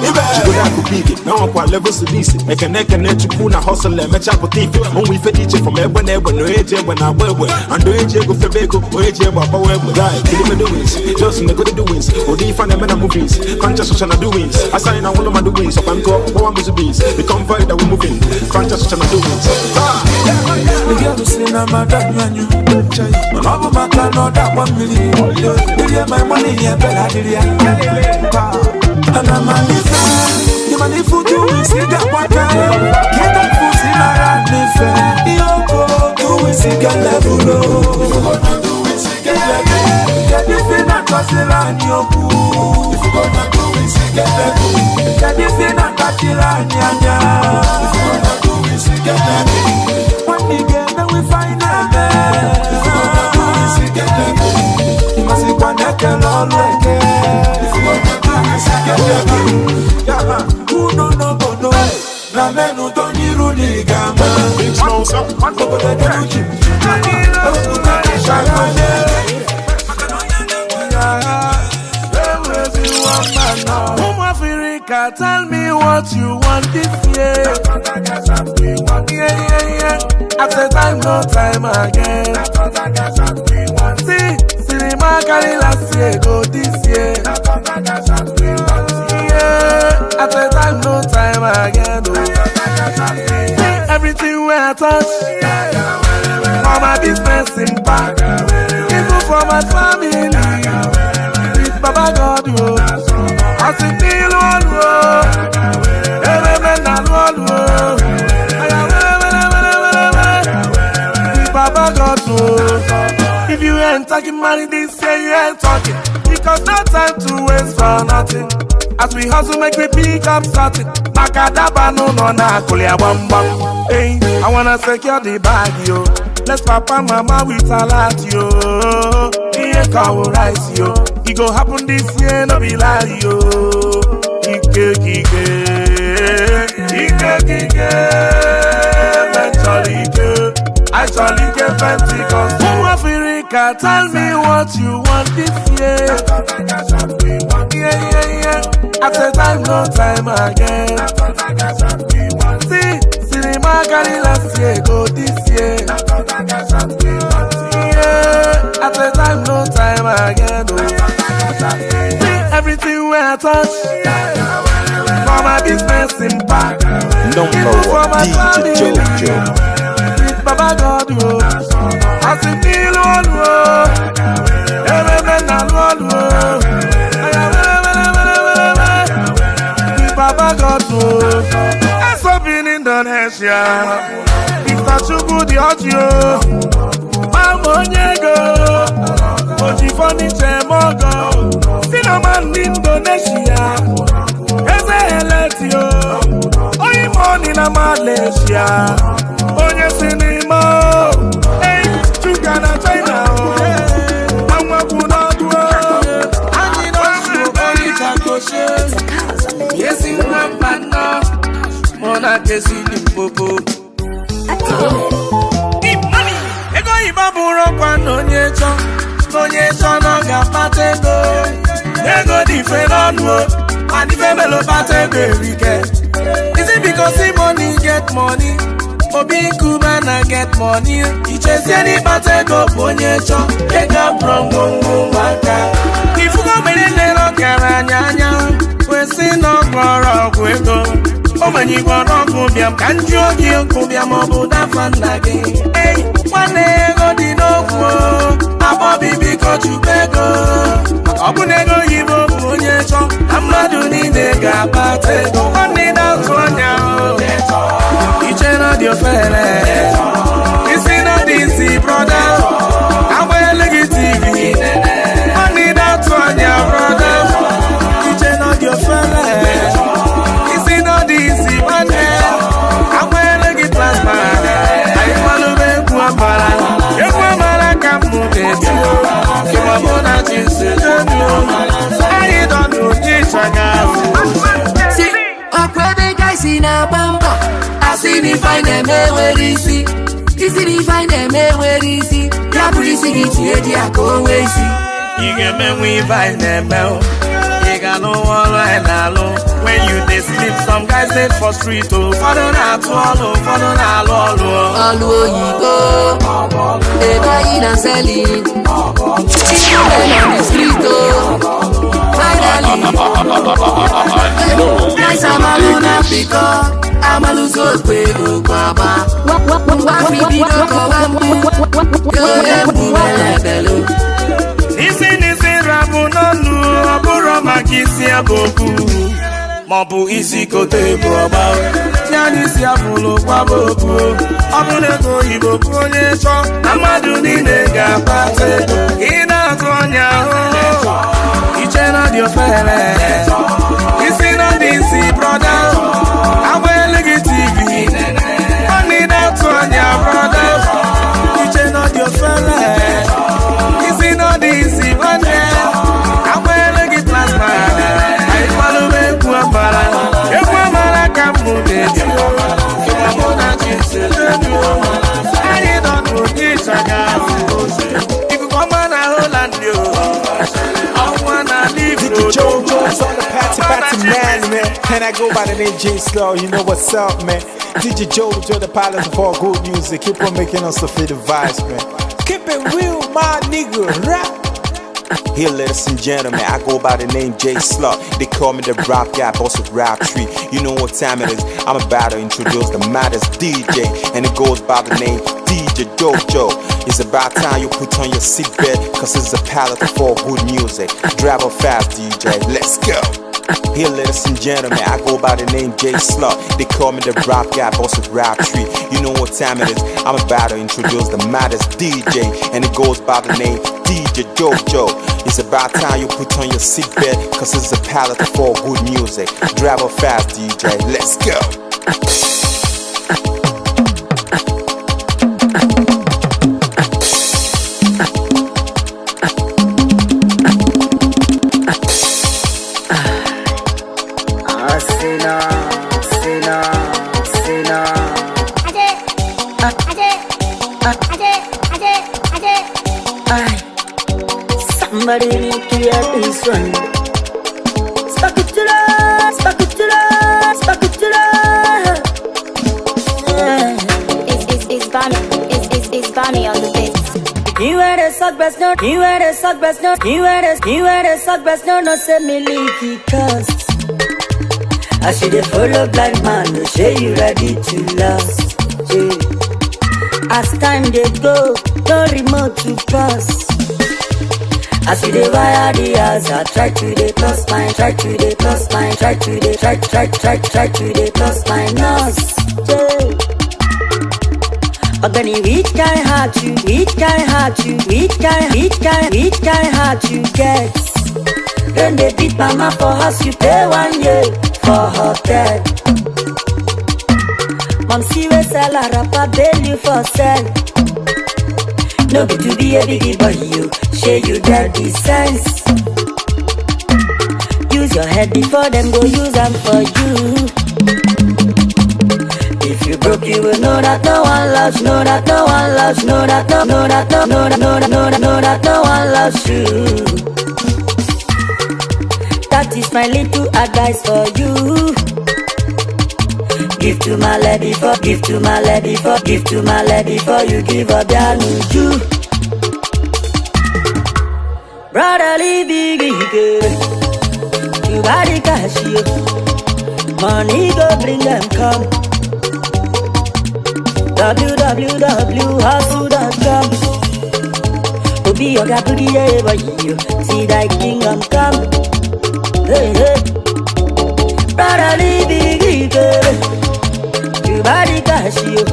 Now I'm quite level to this. I can and hustle and match up with thief. Only for teacher from Ebon, no age when I wear and do it go for Beko, or AJ Baba, just in the good doings, or the fun and movies, conscious social doings. I sign all of my doings, so I'm go on with the bees. The convoy that we're moving, conscious social doings. The girl who say I'm a dad, man, you but I'm a man, that 1 million. You my money, yeah, better. And I'm a live, you money for do is see that one time. Get that pussy, my right, you go do it, see get level. If you gonna do it, see get level. Get this thing that costs a lot, you If you gonna do it, see get level. Get this thing that costs a lot, If you gonna do it, see get level. When we get there, we find out. If you gonna do it, see get level. You must be one that can all work. If you gonna do it, see get level. Who no no no? Na menu don't you really gamma? Big smoke, Africa, tell me what you want this year. Yeah, yeah, yeah. After time, no time again. See, cinema carry last year, go this year. Yeah, after time, no time again. Oh. See, everything where I touch, for my business impact, even for my family. With Baba God, oh. I see me Baba God knows. If you ain't talking money this year, you ain't talking. Because no time to waste for nothing. As we hustle, make we pick up something. Makadaba no no na kulia bam bam. Hey, I wanna secure the bag, yo. Let's papa mama with a lot, yo. Here cow rice, yo. It go happen this year, no be lie, yo. Ike ike, ike ike, eventually ike. I shall get Pentecost. Who Africa, tell me what you want this year. Yeah, yeah, yeah. After time, no time again. See, cinema carry last year, go this year. Yeah, after time, no time again. Oh. See, everything where I touch, for my business impact. Number one, DJ Jojo. Baba God, oh, I see me alone, oh, every man alone, oh, Baba God, oh, I saw in Indonesia, Mr. Chukwu the audio, Mama Onyego, Oji furniture mogo, Cinnamon Indonesia, Eze Eletio, Oyimoni na Malaysia. Onye sinima, hey, Chuka na China, oh, Kuna duo, Anyị nọsụ Onitsha koshe, esi nwa mba nọ, mụ na kesi Limpopo. Ego oyibo bụrụ ọkwa na onye chọ na ọ ga-akpata ego. Ego dị mfe n'ọnụ o, mana ife melo kpata ego erike. Is it because money get money? Obi Kuba na get money. Ichezie n'ịkpata ego bụ onye chọ, ego abụrụ ngwongwo ụmụaka. Ifugo mere nlere ọgaranya anya, kwesị na ọ gwọrọ ọgwụ ego. Ogbenye gwọrọ ọgwụ bịam ka njụ oge okwu bịam ọ bụ dafa nna gị. Ei, nwanne ego dị n'okwu agbọbi biko chukwu ego. Maka ọ bụ na ego oyibo bụ onye chọ na mmadụ niile ga-akpata ego. Nwanne na-atụ anya iche na dị ofere isi na dị isi brọda agbanyela gị TV. Nwanne na-atụ anya brọda iche na dị ofere isi na dị isi nwanne agbanyela gị plasma. Anyị malụba egwu amara egwu amara ka mụ na-eti ịmabụ na chi nso anyị nọ n'onye ịchaga. Si ọkwa ebe gaisi na-agba mbọ asị na ife anyị na-eme nwere isi isi na ife anyị na-eme nwere isi ya bụrụ isi gị tinye di ya ka o nwee isi. Ị ga-emenwe ife anyị na-eme o. Ị ga-alụ ọrụ anyị na-alụ. When you dey sleep, some guys dey for street o. Ụfọdụ na-atụ ọlụ, ụfọdụ na-alụ ọlụ o. Ọlụ oyibo ebe anyị na selling children on the street o. Finally guys amalụ na mpịkọ amalụzi okwe okwe agba ngwa bido kọwa mkpu onye mkpu belebelu. Isi n'isi rabụ n'ọnụ ọ bụrụ maka isi abụ okwu maọbụ isi kote bụ ọgba ya n'isi abụlụ kwaba okwu. Ọ bụ na ego oyibo bụ onye chọ na mmadụ niile ga-akpata ego. Ị na-atụ ọnya ahụ iche na dị ofere isi na dị isi brọda agbanyela gị TV. Nwanne na-atụ anya brọda iche na dị ofere isi na dị isi nwanne agbanyela gị plasma. Anyị malụba egwu amara egwu amara ka mụ na-eti ịmabụ na chi nso anyị nọ n'ụdị ịchaga. Ikuku ọma na Holland o ọnwa na DJ Joe is on the party, party man, man. And I go by the name J Slow, you know what's up, man. DJ Jojo, the pilot of all good music. Keep on making us to feel the vibes, man. Keep it real, my nigga, rap. Here, ladies and gentlemen, I go by the name J Slug. They call me the rap guy, boss of rap tree. You know what time it is. I'm about to introduce the maddest DJ, and it goes by the name DJ Jojo. It's about time you put on your seatbelt, cause it's a palette for good music. Drive up fast, DJ. Let's go. Here, ladies and gentlemen, I go by the name J Slug. They call me the rap guy, boss of rap tree. You know what time it is. I'm about to introduce the maddest DJ, and it goes by the name DJ Jojo. It's about time you put on your seatbelt, cause it's a palette for good music. Drive up fast, DJ. Let's go. Somebody need to hear this one. Spark it to love, spark it to love, spark it to love. It's Bami, it's Bami on the beat. You wear the sock best, no, you wear the sock best, no, you wear the sock best, no, no, say me leaky cause I see the follow blind man, no say you ready to last. Yeah. As time they go, no remote to pass. I see the wire the house, I try to the plus mine, try to the plus mine, try to the try try try try to the plus my nose. Yeah. Ogani, which kind heart you, which kind heart you, which kind heart you get? Then they beat mama for house, you pay 1 year for hotel. Mom see we sell a rapper, bail you for sell. No be to be a biggie boy, you share you get the sense. Use your head before them go use them for you. If you broke, you will know that no one loves, know that no one loves, know that no, know that no, know that no, know that no, that no one loves you. That is my little advice for you. Give to my lady for, give to my lady for, give to my lady for you give up your nuju. Brotherly biggie girl, you body cash you. Money go bring them come. www.hustle.com. Obi oga boogie boy, see thy kingdom come. Hey hey, brotherly biggie girl, you body cash you.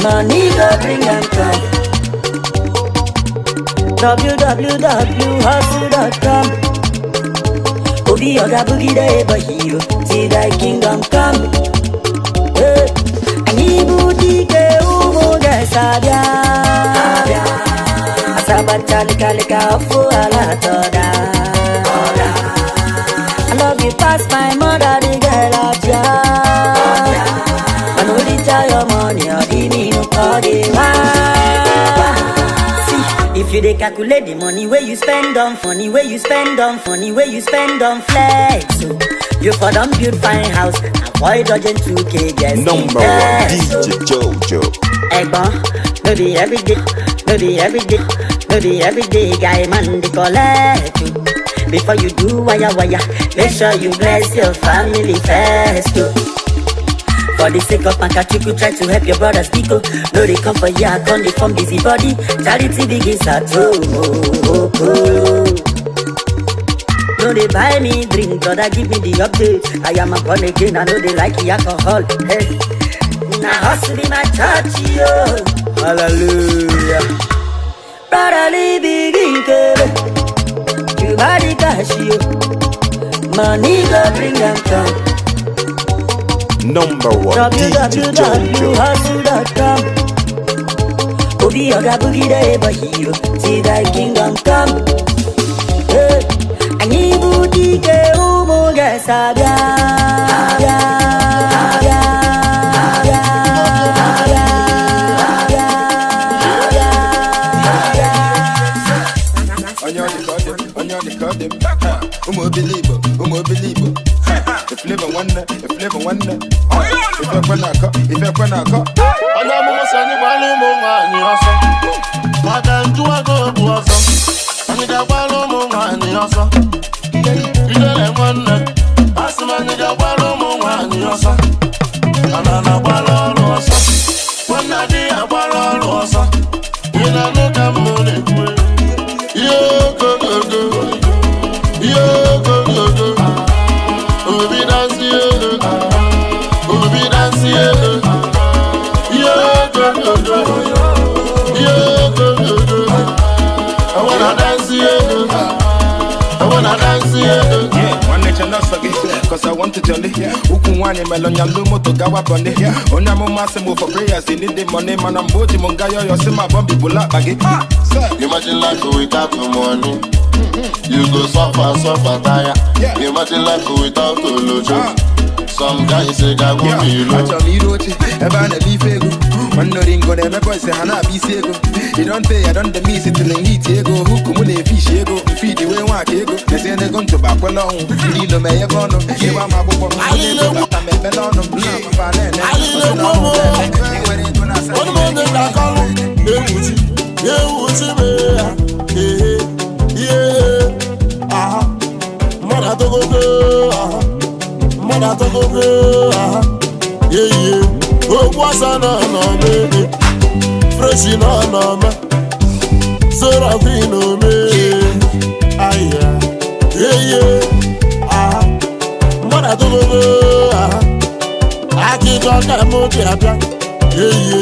Money go bring them come. www.hustle.com. Obi oga boogie boy, see thy kingdom come. Hey, anyị bụ dike ụmụ ga-esabịa. Asabacha lika lika ofu ala toda. I love you past my mother, the girl aja. Man, only tell your money or the me no call the. See, if you dey calculate the money where you spend on funny, where you spend on funny, where you spend on flex. So you for don't build fine house, avoid dodging 2K guess. Number one DJ Jojo. Egbon, no be every day, no be every day, no be every day, guy man dey collect you. Before you do wire wire, make sure you bless your family first. Oh. For the sake of Makachuku, try to help your brothers Biko. No they come for ya, come they form busy body. Charity begins at home. Oh, oh, oh. No they buy me drink, brother give me the update. I am a born again, I know they like the alcohol. Hey. Now hustle in my church, yo. Hallelujah. Brotherly biggie girl, you body cash you. Money go bring them come. Number one DJ Jojo. www.hustle.com. Obi oga boogie the boy hero, see thy kingdom come. Hey, anyị bụ dike ụmụ ga-esabịa. Ụmụ obili Igbo, efleva nwanne, efleva nwanne, ifekwe na-akọ, ifekwe na-akọ. Onye amụma sị anyị gbara ụmụ nwaanyị ọsọ maka njụwago bụ ọsọ. Anyị ga-agbara ụmụ nwaanyị ọsọ. Ijele nwanne, asị m anyị ga-agbara ụmụ nwaanyị ọsọ. Ana na-agbara ọrụ ọsọ. Nwanne di ya agbara ọrụ ọsọ. Ị na-anụ ka m na-ekwu? Ihe ogogogo, ihe ogogogo. Obi dansi ego, obi dansi ego. Ihe ogogogo, ihe ogogogo. I wanna dance ego, I wanna dance ego. Yeah, nwanne chenọsọ gị, cause I want to jolly. Ukwu nwaanyị melụ moto gawa bọni. Onye amụma sị m for prayers, you need the money. Mana mgbe o ji m nga yọyọ sị ma bọmbi bụla akpa gị. Imagine life without money. You go suffer, suffer, tire. Imagine life without olojo. Some guys say that won't be low. Achọrọ m iru oche ebe a na-eme ife ego. Nwanne oringo na-eme boys ha na-abịa isi ego. You don't pay, I don't dey miss it till hit ego. Hook mụ na-efishi ego, mfidi wee nwaka ego. Mezie n'ego ntụba akwela ọnwụ. Ndị ilo ma enyebe ọnụ, ịgba m akwụkwọ. Onye ego bata m ekpele ọnụ. M na-amafa na-ene, ọsị na ọnwụ na-eme. Ị nwere ego na-asa. Onye m onye na-akọlụ, ewuchi, ewuchi mee ya. Ehe, ihe, aha. Mmadụ atọgogo, aha. Mmadụ atọgogo, aha. Yeye, okwu ọsọ nọ n'ọme, freshi nọ n'ọme, Serafin ome, aya, yeye, aha. Mmadụ atọgogo, aha. Akịka ọka m ji abịa, yeye,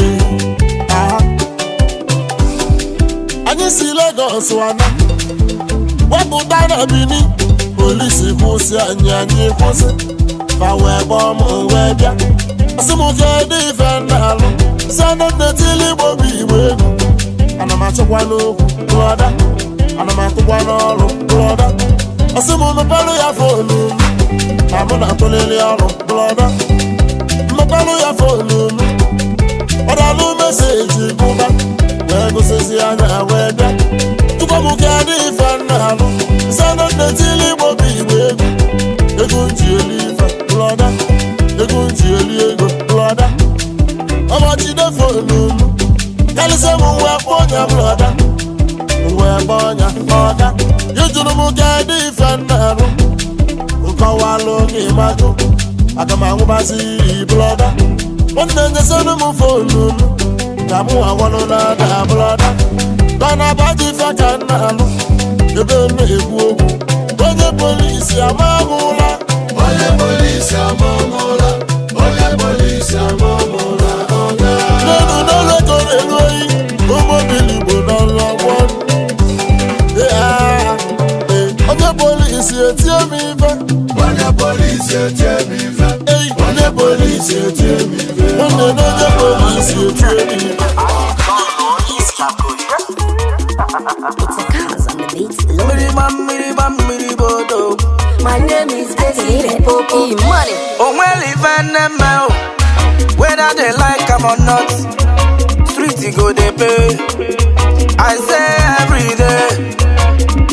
aha. Anyị si Lagos wana, wepụta na Benin, polisi kwụsị anyị, anyị kwụsị. Fa wee kpọọ m wee bịa. Asị m kedu ife m na-alụ? Sị na m na-etili Igbo bụ Igbo egwu. Ana m achọkwa n'okwu, brọda. Ana m atụkwa n'ọrụ, brọda. Asị m mepelụ ya foonu m, na mụ na-atụlili ọrụ, brọda. Mepelụ ya foonu m, ọ dalụ meseji gụba, wee gụsịsị anya wee bịa. Tupu m kedu ife m na-alụ? Sị na m na-etili Igbo bụ Igbo egwu. Egwu nji elu ife, brọda. Egwu nji elu ego, brọda. Ọmọchide foonu m, kalịsị m wee kpọọ ọnya, brọda. Wee kpọọ ọnya, ọga. Ịjụrụ m kedu ife m na-alụ? Nkọwalụ gị majụ. Aga m anwụbazi blọda. Nwanne nyesịrị m fonu m ka mụ awalụ na-ada blọda. Mana baji ife ka m na-alụ ebe m na-ekwu okwu. Onye polisi ama m ụla. Onye polisi ama m ụla. Onye polisi ama m ụla. N'elu n'elu ego na-eru oyi. Ụmụ obili Igbo n'ọrụ ọgbọ. Onye polisi etie m ife. Onye polisi etie m ife. Onye polisi etie m ife. Nwanne na onye polisi etie m ife. My name is Casey Popo. Money. Oh, well, if I never, whether they like 'em or not, street go they pay. I say every day,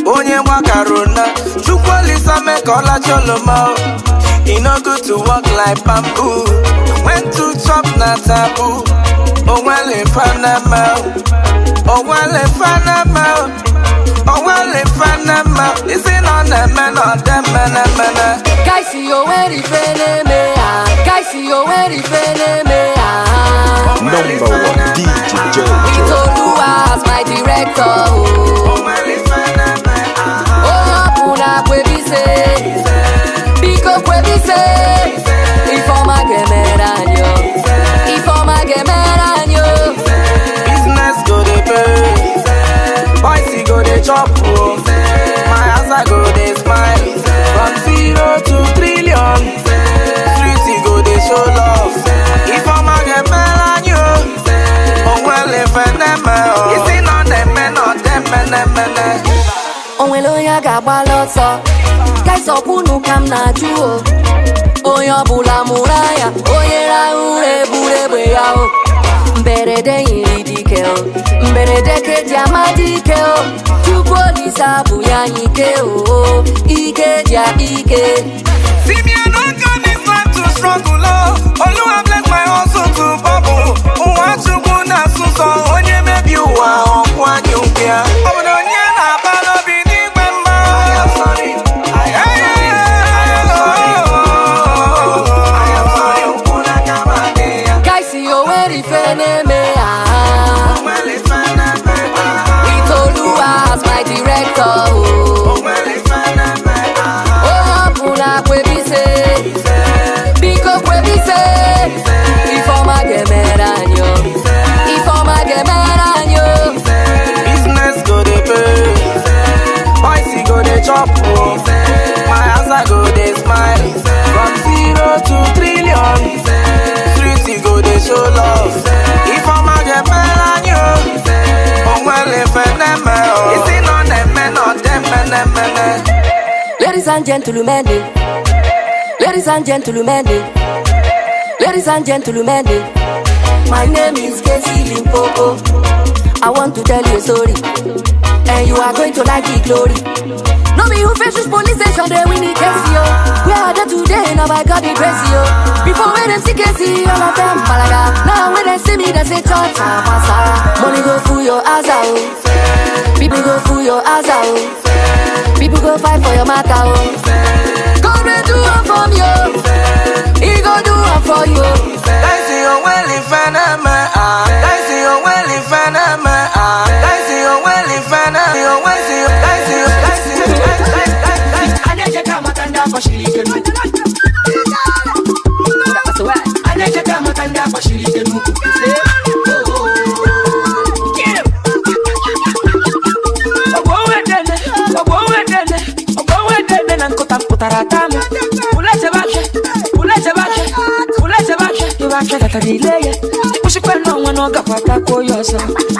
onye macarona, chukwalisa make all a choloma. E no good to walk like bamboo. When to chop na taboo. Oh well, if I never, oh well, if I never. Oh well, if I never, is it on the man or the man? Guys, you where if guys, you where if Number one DJ Joe. Itoluwa as my director. Oh, Puna kwebise, Biko kwebise, Ifoma gemeranyo, Ifoma gemeranyo. Business go dey pay. Boys go dey chop, oh. My ass I go dey smile. From 0 to trillion. Street go dey show love. If I'm a get man, you. Oh well, if I never, it's in on them men or them men. Onwere onye a ga-agbala ọsọ. Guys, ọkwụnụ ka m na-ajụ o. Onye ọbụla mụrụ anya, onye rahụ ụra eburu egbe ya o. Mberede yiri dike o. Mberede ka eji ama dike o. Chukwu Olise abụ ya anyị ike o. Ike ji akpa ike. See me, I no come this life to struggle, oh. Oluwa bless my hustle to bubble. Ụwa Chukwu na-asụsọ, onye mebi ụwa ọkwụ anyị ụkwụ ya. Ọ bụ na onye na-aba n'obi n'igwe mma. Guys, you were ife na-eme ah. Itoluwa as my director oh. Onye ọbụla kwebise, biko kwebise, Ifeọma ga-emere anyị o. Ifeọma ga-emere anyị o. Business go dey pay, boys go dey chop, oh. My ass I go dey smile. From 0 to trillion, street go dey show love. Ifeọma ga-emere anyị o. Onwere ife na-eme o. Isi nọ na-eme nọ na-eme na-eme. Ladies and gentlemen, ladies and gentlemen, ladies and gentlemen, my name is Casey Limpopo. I want to tell you a story, and you are going to like the glory. No be who faces police station, they win the case, yo. Where are they today? Now I got the grace, yo. Before when them see Casey, all of them balaga. Now when they see me, they say church, pasara. Money go through your ass out. People go through your ass out. People go fight for your matter, oh. God will do one for me, oh. He go do one for you. Guys, you well if I never, guys, you well if I never, guys, you well if I never, you well see you, guys, you, guys, you, guys,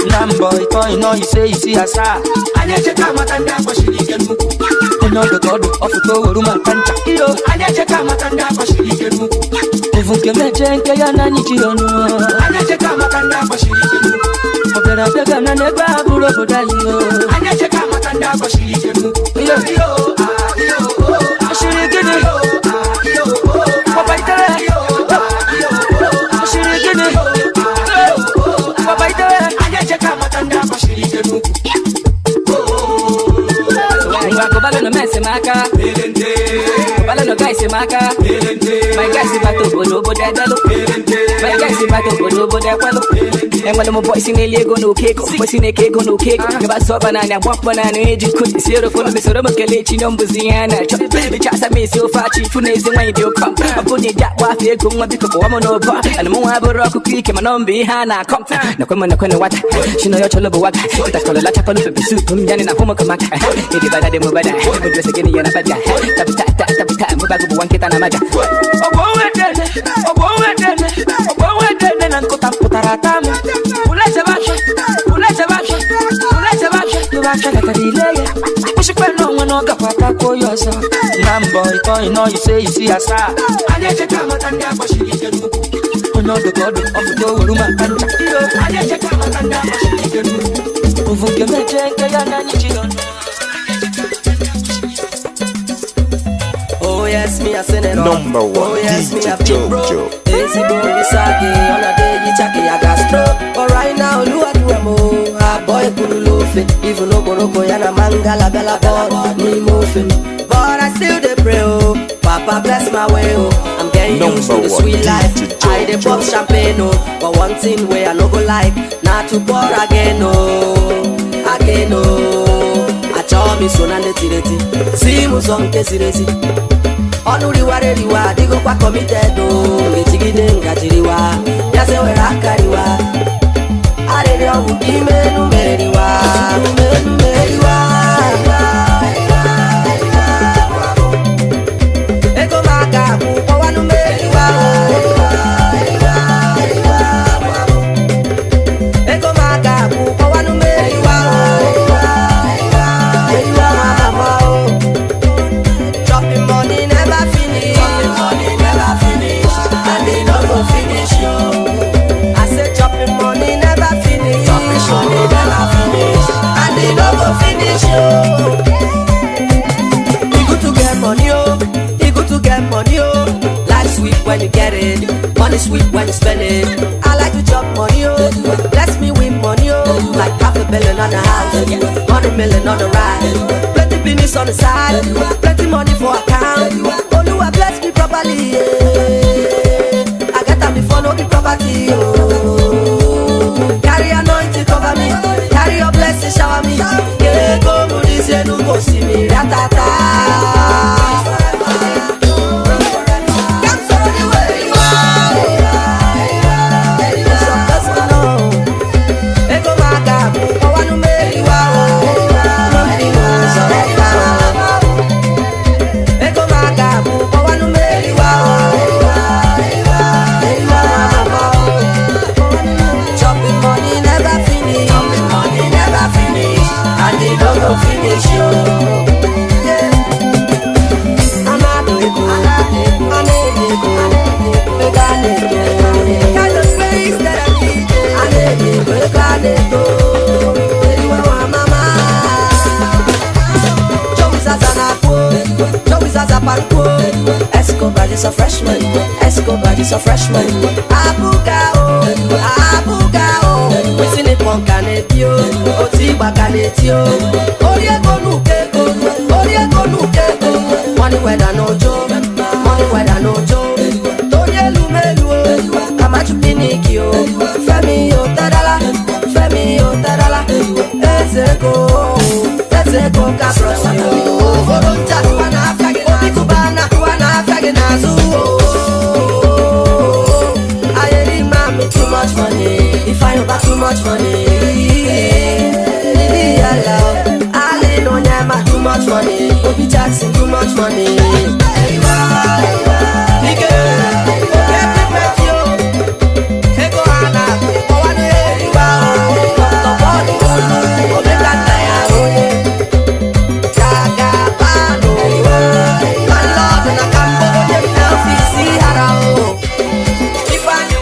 Ndambo ito ino ise isi asaa. Anyị echeka amata ndị akpọchiri ike n'ukwu. Onye ọdụ ka ọdụ ọfụta oweru maka ncha. Iyo anyị echeka amata ndị akpọchiri ike n'ukwu. Ovu nke meje nke ya na anyị ji ọnụ. Anyị echeka amata ndị akpọchiri ike n'ukwu. Ọ bịara abịa ga na n'ebe a bụrụ obodo anyị o. Anyị echeka amata ndị akpọchiri ike n'ukwu. Iyo iyo iyo ashiri gịnị? Papa itere. Ashiri gịnị? Papa itere. Anyị echeka amata ndị akpọchiri ike n'ukwu. Ngwa kụbalụ nụ mesi m aka. Kụbalụ nụ gaisi m aka. My guys bata obodo obodo edelụ. My guys bata obodo obodo ekwelụ. Enwere m boys na-eli ego n'oke ego, boys na-eke ego n'oke ego. Gaba sọba naanị agba mkpọ naanị eji nkụ si erofonu mesoro m kelee chi nyọ mbụzi ihe a na-achọ. Ịcha asa m esi ofe achị ifu na ezi nwaanyị dị ụkọ. Ọ bụ na eji akpọ afọ ego nwa biko kpọwa m n'ụbọ. Ana m nwa abụrụ ọkụkọ ike mana ọ mbụ ihe a na-akọ. Nakwe m nakwe na nwata shino ya chọlọ bụ waka. Kịtakọlọ lachakọlọ pepe sup m yanị na hụ m kamaka. Ịdị bada dị m bada ojú gịnị ya na baja. Tabuta tabuta mụbago bụ nwa nkịta na maja. Ọgbọnwedene na nkụta mpụtara ata m. Ulechebasha gatara ile ya. Kwụsịkwa n'onwe na ọ gakwa atakwuo ya ọzọ. Na mbọ ịtọ ịnọ ise isi asaa. Anyị echeka amata ndị agbachiri ike n'ukwu. Onye ọdụ ka ọdụ ọfụta oweru maka ncha. Anyị echeka amata ndị agbachiri ike n'ukwu. Ovu nke meche nke ya na anyị ji ọnụ. Oh yes, me a sinner. Number one, oh, yes, me DJ a big bro. Jojo. Easy boy, Saki, on a day, you chucky, I got stroke. But right now, you are doing more. A boy, Kurulofe, even Oboroko, Yana Mangala, Bella, Ball, me moving. But I still dey pray, oh. Papa bless my way, oh. I'm getting used to Number the one, sweet life. DJ I dey pop Jojo. champagne, oh. But one thing where I no go like, not to pour again, oh. Again, oh. I chop me so na neti. See mu so nke siresi. Ọnụ riwara eriwa adịghịkwa committed o. Ngechigide ngajiriwa ya se were aka riwa. Arịrị ọgwụ ka ime enu meriwa. Enu meriwa. Ego m aka bụ kpọwanụ meriwa. Ego m aka bụ kpọwanụ meriwa. Meriwa nwa mama o. Chopping money never finish. Chopping money never finish. And they no go finish yo. I say chopping money never finish. Chopping money never finish. And they no go finish yo. E good to get money oh. E good to get money oh. Life sweet when you get it. Money sweet when you spend it. I like to chop money oh. Bless me with money oh. Like $500 million on the house, 100 million on the ride. Plenty business on the side, plenty money for account. Oluwa bless me properly, yeah. I get am before no be property, oh. Carry anointing cover me, carry your blessing shower me. Yeah, go Moody's, yeah, no go see me, ratata. Ego maka bụ ọwanụ meriwa o. Ego maka bụ ọwanụ meriwa o. Meriwa mama o. Chopping money never finish. Chopping money never finish. And e no go finish yo. Anado ego, anado ego, ego anado. Kind of space that I need. Anado ego, ego anado. Meriwa mama. Joey Zaza na po, Joey Zaza parko. Escobar is a freshman, Escobar is a freshman. Abuga o, Abuga o. Wetin dey punk ka na-ebi o, oti igba ka na-eti o. Ori ego n'uko ego, ori ego n'uko ego. Money whether no joe, money whether no joe. Tony Elumelu o, Amachu Pinnick o, Femi o Tadala, Femi o Tadala. Eze ego, eze ego ka bros o. Oforo ncha, ụwa na-afịa gị, Obi Cubana, ụwa na-afịa gị n'azụ o. Ayeri mami too much money, Ifeanyi Uba too much money. Lili Yala, Ali Nonyema too much money, Obi Jackson too much money. Ike, oke pipet yo, ego ha na-akụ, ọwanụ eriwa o. Dr. Paul Olu, Omeka nna ya onye. Jagabano, landlord na Kambo, onye m n'ọfịs hara o. Ifeanyi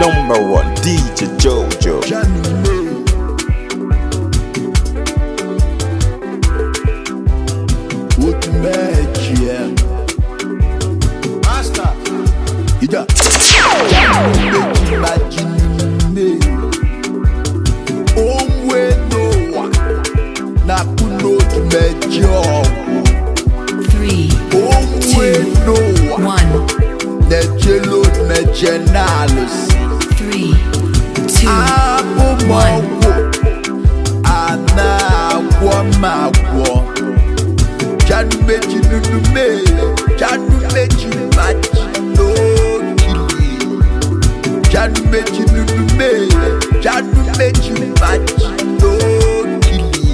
Number one, DJ Jojo. Master. Ida. Onwe n'ụwa na kunotu mejọ. 3, Onwe 2, n'ụwa 1. na-echelu meje n'alụsị. 3, 2, Abụ m 1. ọgwụ a na-agwọ m agwọ. Janu meji nunu me, janu meji maji n'okili. Janu meji nunu me, janu meji maji n'okili.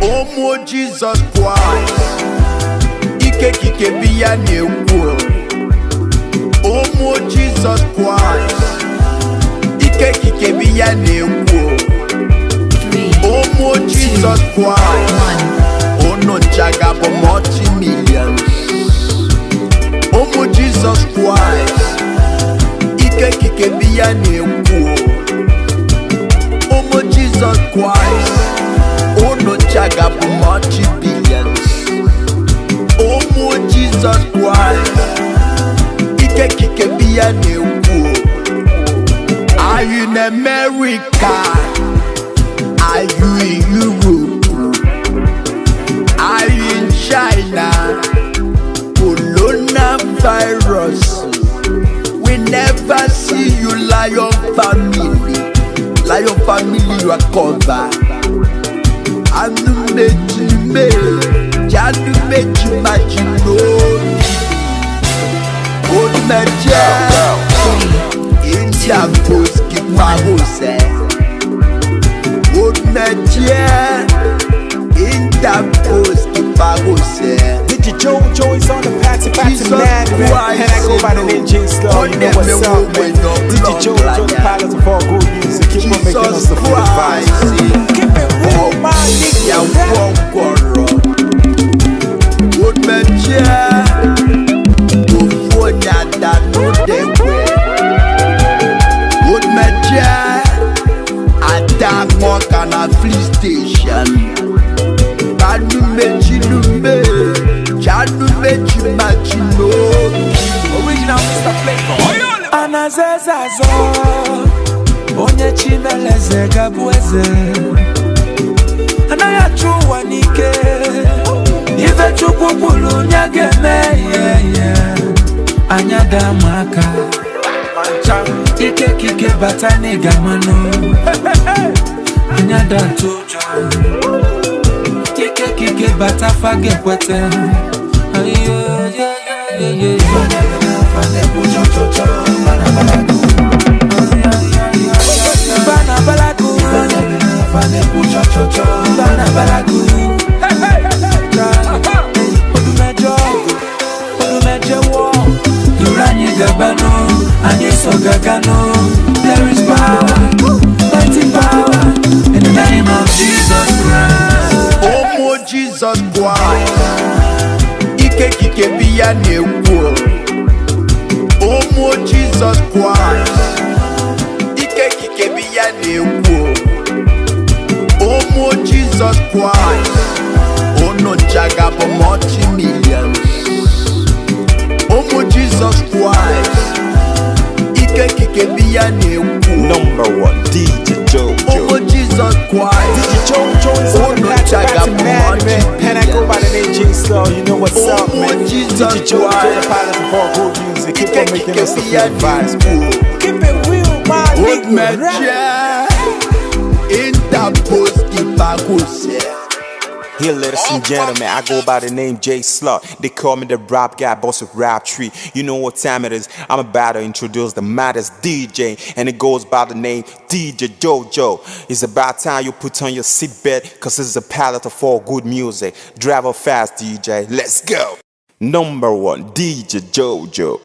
Ụmụ Jizọs Kraịst, ike kike bi ya na-ekwu. Ụmụ Jizọs Kraịst, ike kike bi ya na-ekwu. 3, Ụmụ Jizọs Kraịst, 1. unu nchaga bụ multi-millions. Ụmụ Jizọs Kraịst, ike kike bi ya na-ekwu. Ụmụ Jizọs Kraịst, unu nchaga bụ multi-billions. Ụmụ Jizọs Kraịst, ike kike bi ya na-ekwu. Are you in America? Are you in Europe? Are you in China? Coronavirus. We never see you, Lion family. Lion family, you are covered. Anu meji me, janu meji maji no. Old meje, India goes keep my hose. Old meje, India goes keep my hose. DJ Jojo is on the party, party Jesus man, man. Christ, And I go by the name J Slow. You know what's up, man. DJ Jojo, the pilot of all good music. Keep on making us Jesus the feel the vibes. Christ, Keep it real, my ya nigga. gwọngwọrọ. Omeje, ofu onye ada n'odegwe. Omeje, ada ṅụọ na free station. Kanu meji nume, janu meji maji n'obi. Original Mr. Flavor. Anaza eze azọ onye chimeleze gabụ eze anaghị achụ ụwa n'ike ife chukwu kwuru onye ga-eme ihe ihe anya daa m aka ike kike bata n'ịga mmanụ anya daa atụ ụjọ ike kike bata fa ga-ekwete Ayo, ye, ye, ye, ye. Bana balagu, bana balagu. Odumẹjọ, odumẹjẹwọ. Lórí anyị gabanu, anyị sọ gaganu. There is power, mighty power in the name of Jesus Christ. Ụmụ Jizọs Kraịst, ike kike bi ya na-ekwu. Ụmụ Jizọs Kraịst, ike kike bi ya na-ekwu. Ụmụ Jizọs Kraịst, unu nchaga bụ multi-millions. Ụmụ Jizọs Kraịst, ike kike bi ya na-ekwu. Number one, DJ Jojo. Ụmụ Jizọs Kraịst, DJ Jojo is on the unu party, nchaga party bụ man, man. And I go by the name J Slow. You know what's up, Ụmụ man. Jizọs DJ Jojo, the Kraịst, pilot of all good music. Keep ike on making kike us the bi feel ya the vibes, na-ekwu. man. Keep it real, my Old nigga. meje, interpose kipakose. Here, ladies and gentlemen, I go by the name J Slot. They call me the rap guy, boss of rap tree. You know what time it is. I'm about to introduce the maddest DJ, and it goes by the name DJ Jojo. It's about time you put on your seatbelt, cause it's a palette of all good music. Drive up fast, DJ. Let's go. Number one, DJ Jojo.